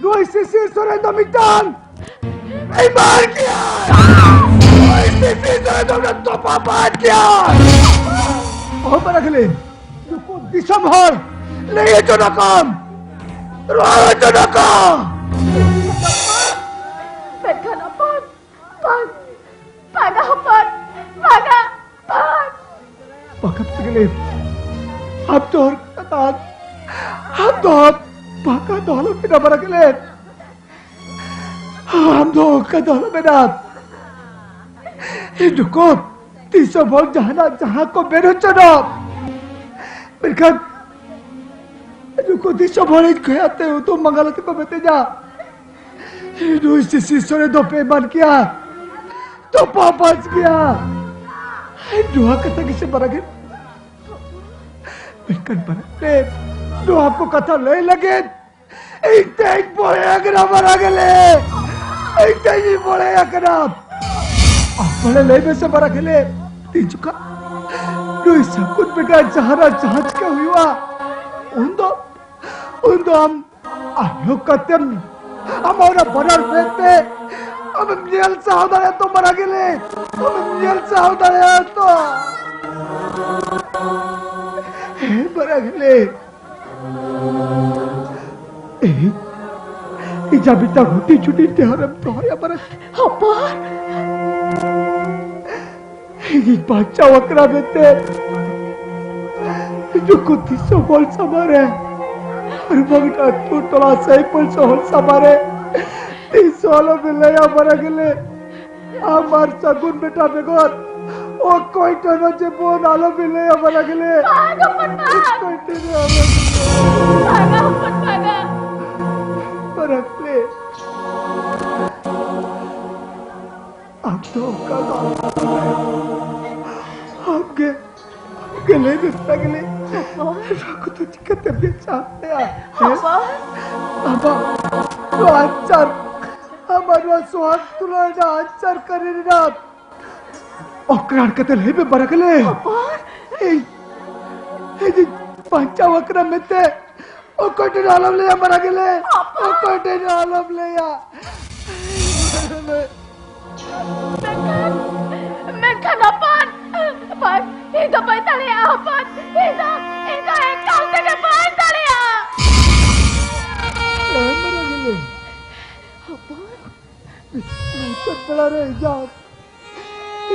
ᱱᱩᱭ ᱥᱤᱥᱤᱨ ᱥᱚᱨᱮᱱ ᱫᱚ ᱢᱤᱫᱴᱟᱝ ᱵᱮᱢᱟᱨ ᱜᱮᱭᱟᱭ᱾ ᱱᱩᱭ ᱥᱤᱥᱤᱨ ᱥᱚᱨᱮᱱ ᱫᱚ ᱢᱤᱫᱴᱟᱝ ᱛᱚᱯᱟ ᱵᱟᱫ ᱜᱮᱭᱟᱭ᱾ ᱚ ᱵᱟᱨᱟᱜᱤᱞᱤ, ᱱᱩᱠᱩ ᱫᱤᱥᱚᱢ ᱦᱚᱲ ᱞᱟᱹᱭ ᱦᱚᱪᱚ ᱱᱟᱠᱚᱢ, ᱨᱚᱲ ᱦᱚᱪᱚ ᱱᱟᱠᱚ᱾ ᱢᱮᱱᱠᱷᱟᱱ ᱦᱚᱯᱚᱱ, ᱵᱟᱝ, ᱵᱟᱝᱟ ᱦᱚᱯᱚᱱ, ᱵᱟᱝᱟ, ᱵᱟᱝ᱾ ᱵᱟᱠᱷᱟᱱ ᱛᱮᱜᱮ ᱟᱢ ᱫᱚ ᱦᱚᱲ ᱠᱟᱛᱷᱟ, ᱟᱢ ᱫᱚ ᱵᱟᱠᱟ ᱫᱚ ᱟᱞᱚᱢ ᱢᱮᱱᱟ ᱵᱟᱨᱟᱜᱤᱞᱤ᱾ ᱟᱢ ᱫᱚ ᱚᱱᱠᱟ ᱫᱚ ᱟᱞᱚᱢ ᱢᱮᱱᱟ᱾ ᱱᱩᱠᱩ ᱫᱤᱥᱚᱢ ᱦᱚᱲ ᱡᱟᱦᱟᱱᱟᱜ ᱡᱟᱦᱟᱸ ᱠᱚ ᱢᱮᱱ ᱦᱚᱪᱚᱱᱟ, ᱢᱮᱱᱠᱷᱟᱱ ᱱᱩᱠᱩ ᱫᱤᱥᱚᱢ ᱦᱚᱲ ᱤᱧ ᱠᱷᱚᱭᱟᱛᱮ ᱩᱛᱩ ᱢᱟᱸᱜᱟᱞᱟ ᱛᱮᱠᱚ ᱢᱤᱛᱟᱹᱧᱟ, ᱱᱩᱭ ᱥᱤᱥᱤᱨ ᱥᱚᱨᱮᱱ ᱫᱚ ᱯᱮ ᱮᱢᱟᱱ ᱜᱮᱭᱟ, ᱫᱚ ᱯᱟᱯᱟᱪ ᱜᱮᱭᱟ᱾ ᱱᱚᱣᱟ ᱠᱟᱛᱷᱟ ᱜᱮᱥᱮ ᱵᱟᱨᱟᱜᱤᱞᱤ᱾ ᱢᱮᱱᱠᱷᱟᱱ ᱵᱟᱨᱟᱜᱤᱞᱤ, ᱱᱚᱣᱟ ᱠᱚ ᱠᱟᱛᱷᱟ ᱞᱟᱹᱭ ᱞᱟᱹᱜᱤᱫ ᱤᱧ ᱛᱮᱧ ᱵᱚᱲᱦᱮ ᱟᱠᱟᱱᱟ ᱵᱟᱨᱟᱜᱤᱞᱤ᱾ ᱤᱧ ᱛᱮᱧ ᱵᱚᱲᱦᱮ ᱟᱠᱟᱱᱟ᱾ ᱟᱯ ᱵᱚᱞᱮ ᱞᱟᱹᱭ ᱢᱮᱥᱮ ᱵᱟᱨᱟᱜᱤᱞᱤ, ᱛᱤᱱ ᱡᱚᱠᱷᱟ ᱱᱩᱭ ᱥᱟᱹᱠᱩᱱ ᱵᱮᱴᱟ ᱡᱟᱦᱟᱱᱟᱜ ᱡᱟᱦᱟᱸ ᱪᱤᱠᱟ ᱦᱩᱭᱩᱜᱼᱟ, ᱩᱱᱫᱚ, ᱩᱱᱫᱚ ᱟᱢ ᱟᱭᱳ ᱠᱟᱛᱮᱢ, ᱟᱢ ᱚᱱᱟ ᱵᱟᱱᱟᱨ ᱢᱮᱫ ᱛᱮ ᱟᱢᱮᱢ ᱧᱮᱞ ᱥᱟᱦᱟᱣ ᱫᱟᱲᱮᱭᱟᱜᱼᱟ ᱛᱚ ᱵᱟᱨᱟᱜᱤᱞᱤ? ᱟᱢᱮᱢ ᱧᱮᱞ ᱥᱟᱦᱟᱣ ᱫᱟᱲᱮᱭᱟᱜᱼᱟ ᱛᱚ? ᱦᱮᱸ ᱵᱟᱨᱟᱜᱤᱞᱤ᱾ ᱮᱭ, ᱤᱧᱟᱜ ᱢᱤᱫᱴᱟᱝ ᱦᱩᱰᱤᱧ ᱦᱩᱰᱤᱧ ᱱᱮᱦᱚᱨᱮᱢ ᱫᱚᱦᱚᱭᱟ ᱵᱟᱨᱟᱜᱤᱞᱤ᱾ ᱦᱚᱯᱚᱱ᱾ ᱤᱧᱤᱧ ᱵᱟᱧᱪᱟᱣ ᱟᱠᱟᱱᱟ ᱢᱮᱱᱛᱮ ᱱᱩᱠᱩ ᱫᱤᱥᱚᱢ ᱦᱚᱲ ᱥᱟᱢᱟᱝ ᱨᱮ ᱟᱨ ᱵᱟᱝ ᱟᱹᱛᱩ ᱴᱚᱞᱟ ᱥᱟᱹᱭᱯᱟᱹᱞ ᱥᱚᱦᱚᱨ ᱥᱟᱢᱟᱝ ᱨᱮ ᱛᱤᱥ ᱦᱚᱸ ᱟᱞᱚᱯᱮ ᱞᱟᱹᱭᱟ ᱢᱟᱨᱟᱝ ᱜᱮᱞᱮ᱾ ᱟᱢ ᱟᱨ ᱥᱟᱹᱜᱩᱱ ᱵᱮᱴᱟ ᱵᱮᱜᱚᱨ ᱚᱠᱚᱭ ᱴᱷᱮᱱ ᱦᱚᱸ ᱡᱮᱢᱚᱱ ᱟᱞᱚᱯᱮ ᱞᱟᱹᱭᱟ ᱢᱟᱨᱟᱝ ᱜᱮᱞᱮ᱾ ᱵᱟᱝ ᱦᱚᱯᱚᱱ ᱵᱟ᱾ ᱚᱠᱚᱭ ᱴᱷᱮᱱ ᱦᱚᱸ ᱟᱞᱚᱯᱮ ᱞᱟᱹᱭᱟ᱾ ᱵᱟᱝᱟ ᱦᱚᱯᱚᱱ ᱵᱟᱝᱟ᱾ ᱢᱟᱨᱟᱝ ᱜᱮᱞᱮ᱾ ᱟᱢ ᱫᱚ ᱚᱱᱠᱟ ᱫᱚ ᱟᱞᱚᱢ ᱠᱟᱹᱢᱤᱭᱟ᱾ ᱟᱢᱜᱮ, ᱟᱢᱜᱮ ᱞᱟᱹᱭ ᱢᱮ ᱛᱟᱜᱞᱮ᱾ ᱦᱚᱯᱚᱱ᱾ ᱱᱚᱣᱟ ᱠᱚᱫᱚ ᱪᱤᱠᱟᱹᱛᱮᱢ ᱵᱮᱪᱟ ᱞᱮᱭᱟ? ᱦᱚᱯᱚᱱ᱾ ᱟᱢᱟᱜ ᱱᱚᱣᱟ ᱟᱧᱪᱟᱨ, ᱟᱢᱟᱜ ᱱᱚᱣᱟ ᱥᱚᱦᱟᱜ ᱛᱩᱞᱟᱹ ᱨᱮᱱᱟᱜ ᱟᱧᱪᱟᱨ ᱠᱟᱹᱨᱤ ᱨᱮᱱᱟᱜ ᱚᱠᱨᱟᱲ ᱠᱟᱛᱮ ᱞᱟᱹᱭ ᱢᱮ ᱵᱟᱨᱟᱠᱟᱞᱮ᱾ ᱦᱚᱯᱚᱱ᱾ ᱤᱧ, ᱤᱧᱤᱧ ᱵᱟᱧᱪᱟᱣ ᱟᱠᱟᱱᱟ ᱢᱮᱱᱛᱮ ᱚᱠᱚᱭ ᱴᱷᱮᱱ ᱟᱞᱚᱢ ᱞᱟᱹᱭᱟ ᱢᱟᱨᱟᱝ ᱜᱮᱞᱮ᱾ ᱦᱚᱯᱚᱱ᱾ ᱚᱠᱚᱭ ᱴᱷᱮᱱ ᱟᱞᱚᱢ ᱞᱟᱹᱭᱟ᱾ ᱢᱮᱱᱠᱷᱟᱱ, ᱢᱮᱱᱠᱷᱟᱱ ᱦᱚᱯᱚᱱ, ᱵᱟᱝ, ᱤᱧ ᱫᱚ ᱵᱟᱹᱧ ᱫᱟᱲᱮᱭᱟᱜᱼᱟ ᱦᱚᱯᱚᱱ, ᱤᱧ ᱫᱚ, ᱤᱧ ᱫᱚ ᱮᱠᱟᱞ ᱛᱮᱜᱮ ᱵᱟᱹᱧ ᱫᱟᱲᱮᱭᱟᱜᱼᱟ᱾ ᱦᱮᱸ, ᱢᱟᱨᱟᱝ ᱜᱮᱞᱮ᱾ ᱦᱚᱯᱚᱱ᱾ ᱢᱩᱪᱟᱹᱫ ᱵᱮᱲᱟ ᱨᱮ ᱤᱧᱟᱜ,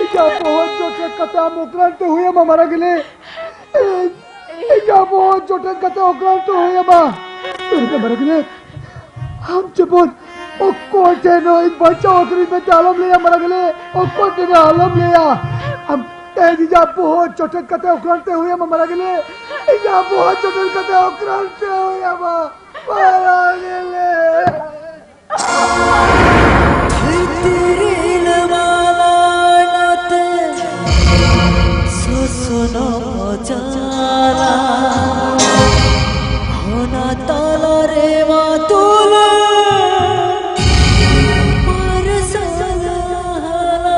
ᱤᱧᱟᱜ ᱵᱚᱦᱚᱜ ᱡᱚᱴᱮᱫ ᱠᱟᱛᱮ ᱟᱢ ᱚᱠᱨᱟᱲ ᱛᱮ ᱦᱩᱭ ᱟᱢᱟ ᱢᱟᱨᱟᱝ ᱜᱮᱞᱮ᱾ ᱤᱧ, ᱤᱧᱟᱜ ᱵᱚᱦᱚᱜ ᱡᱚᱴᱮᱫ ᱠᱟᱛᱮ ᱚᱠᱨᱟᱲ ᱛᱮ ᱦᱩᱭ ᱟᱢᱟ᱾ ᱢᱟᱨᱟᱝ ᱜᱮᱞᱮ᱾ ᱟᱢ ᱡᱮᱢᱚᱱ ᱚᱠᱚᱭ ᱴᱷᱮᱱ ᱦᱚᱸ ᱤᱧ ᱵᱟᱧᱪᱟᱣ ᱟᱹᱠᱷᱨᱤᱧ ᱢᱮᱱᱛᱮ ᱟᱞᱚᱢ ᱞᱟᱹᱭᱟ ᱢᱟᱨᱟᱝ ᱜᱮᱞᱮ᱾ ᱚᱠᱚᱭ ᱴᱷᱮᱱ ᱦᱚᱸ ᱟᱞᱚᱢ ᱞᱟᱹᱭᱟ᱾ ᱟᱢ ᱛᱮᱦᱮᱧ ᱤᱧᱟᱜ ᱵᱚᱦᱚᱜ ᱡᱚᱴᱮᱫ ᱠᱟᱛᱮ ᱚᱠᱨᱟᱲ ᱛᱮ ᱦᱩᱭ ᱟᱢᱟ ᱢᱟᱨᱟᱝ ᱜᱮᱞᱮ᱾ ᱤᱧᱟᱜ ᱵᱚᱦᱚᱜ ᱡᱚᱴᱮᱫ ᱠᱟᱛᱮ ᱚᱠᱨᱟᱲ ᱛᱮ ᱦᱩᱭ ᱟᱢᱟ ᱢᱟᱨᱟᱝ ᱜᱮᱞᱮ᱾ ᱛᱤᱨᱤᱞ ᱢᱟᱞᱟ ᱱᱟᱛᱮ ᱥᱚᱥᱱᱚ ᱪᱟᱞᱟ᱾ ᱚᱱᱟ ᱛᱟᱞᱟ ᱨᱮ ᱢᱟ ᱛᱩᱞᱟᱹ ᱢᱟᱨᱥᱟᱞ ᱦᱟᱞᱟ᱾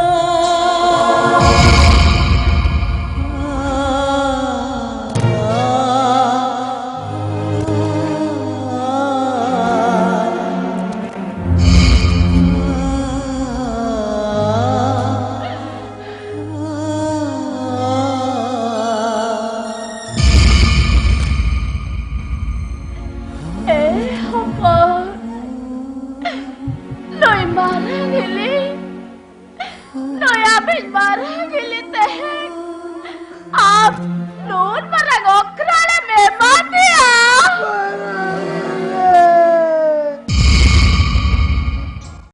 ᱞᱳᱱ ᱢᱟ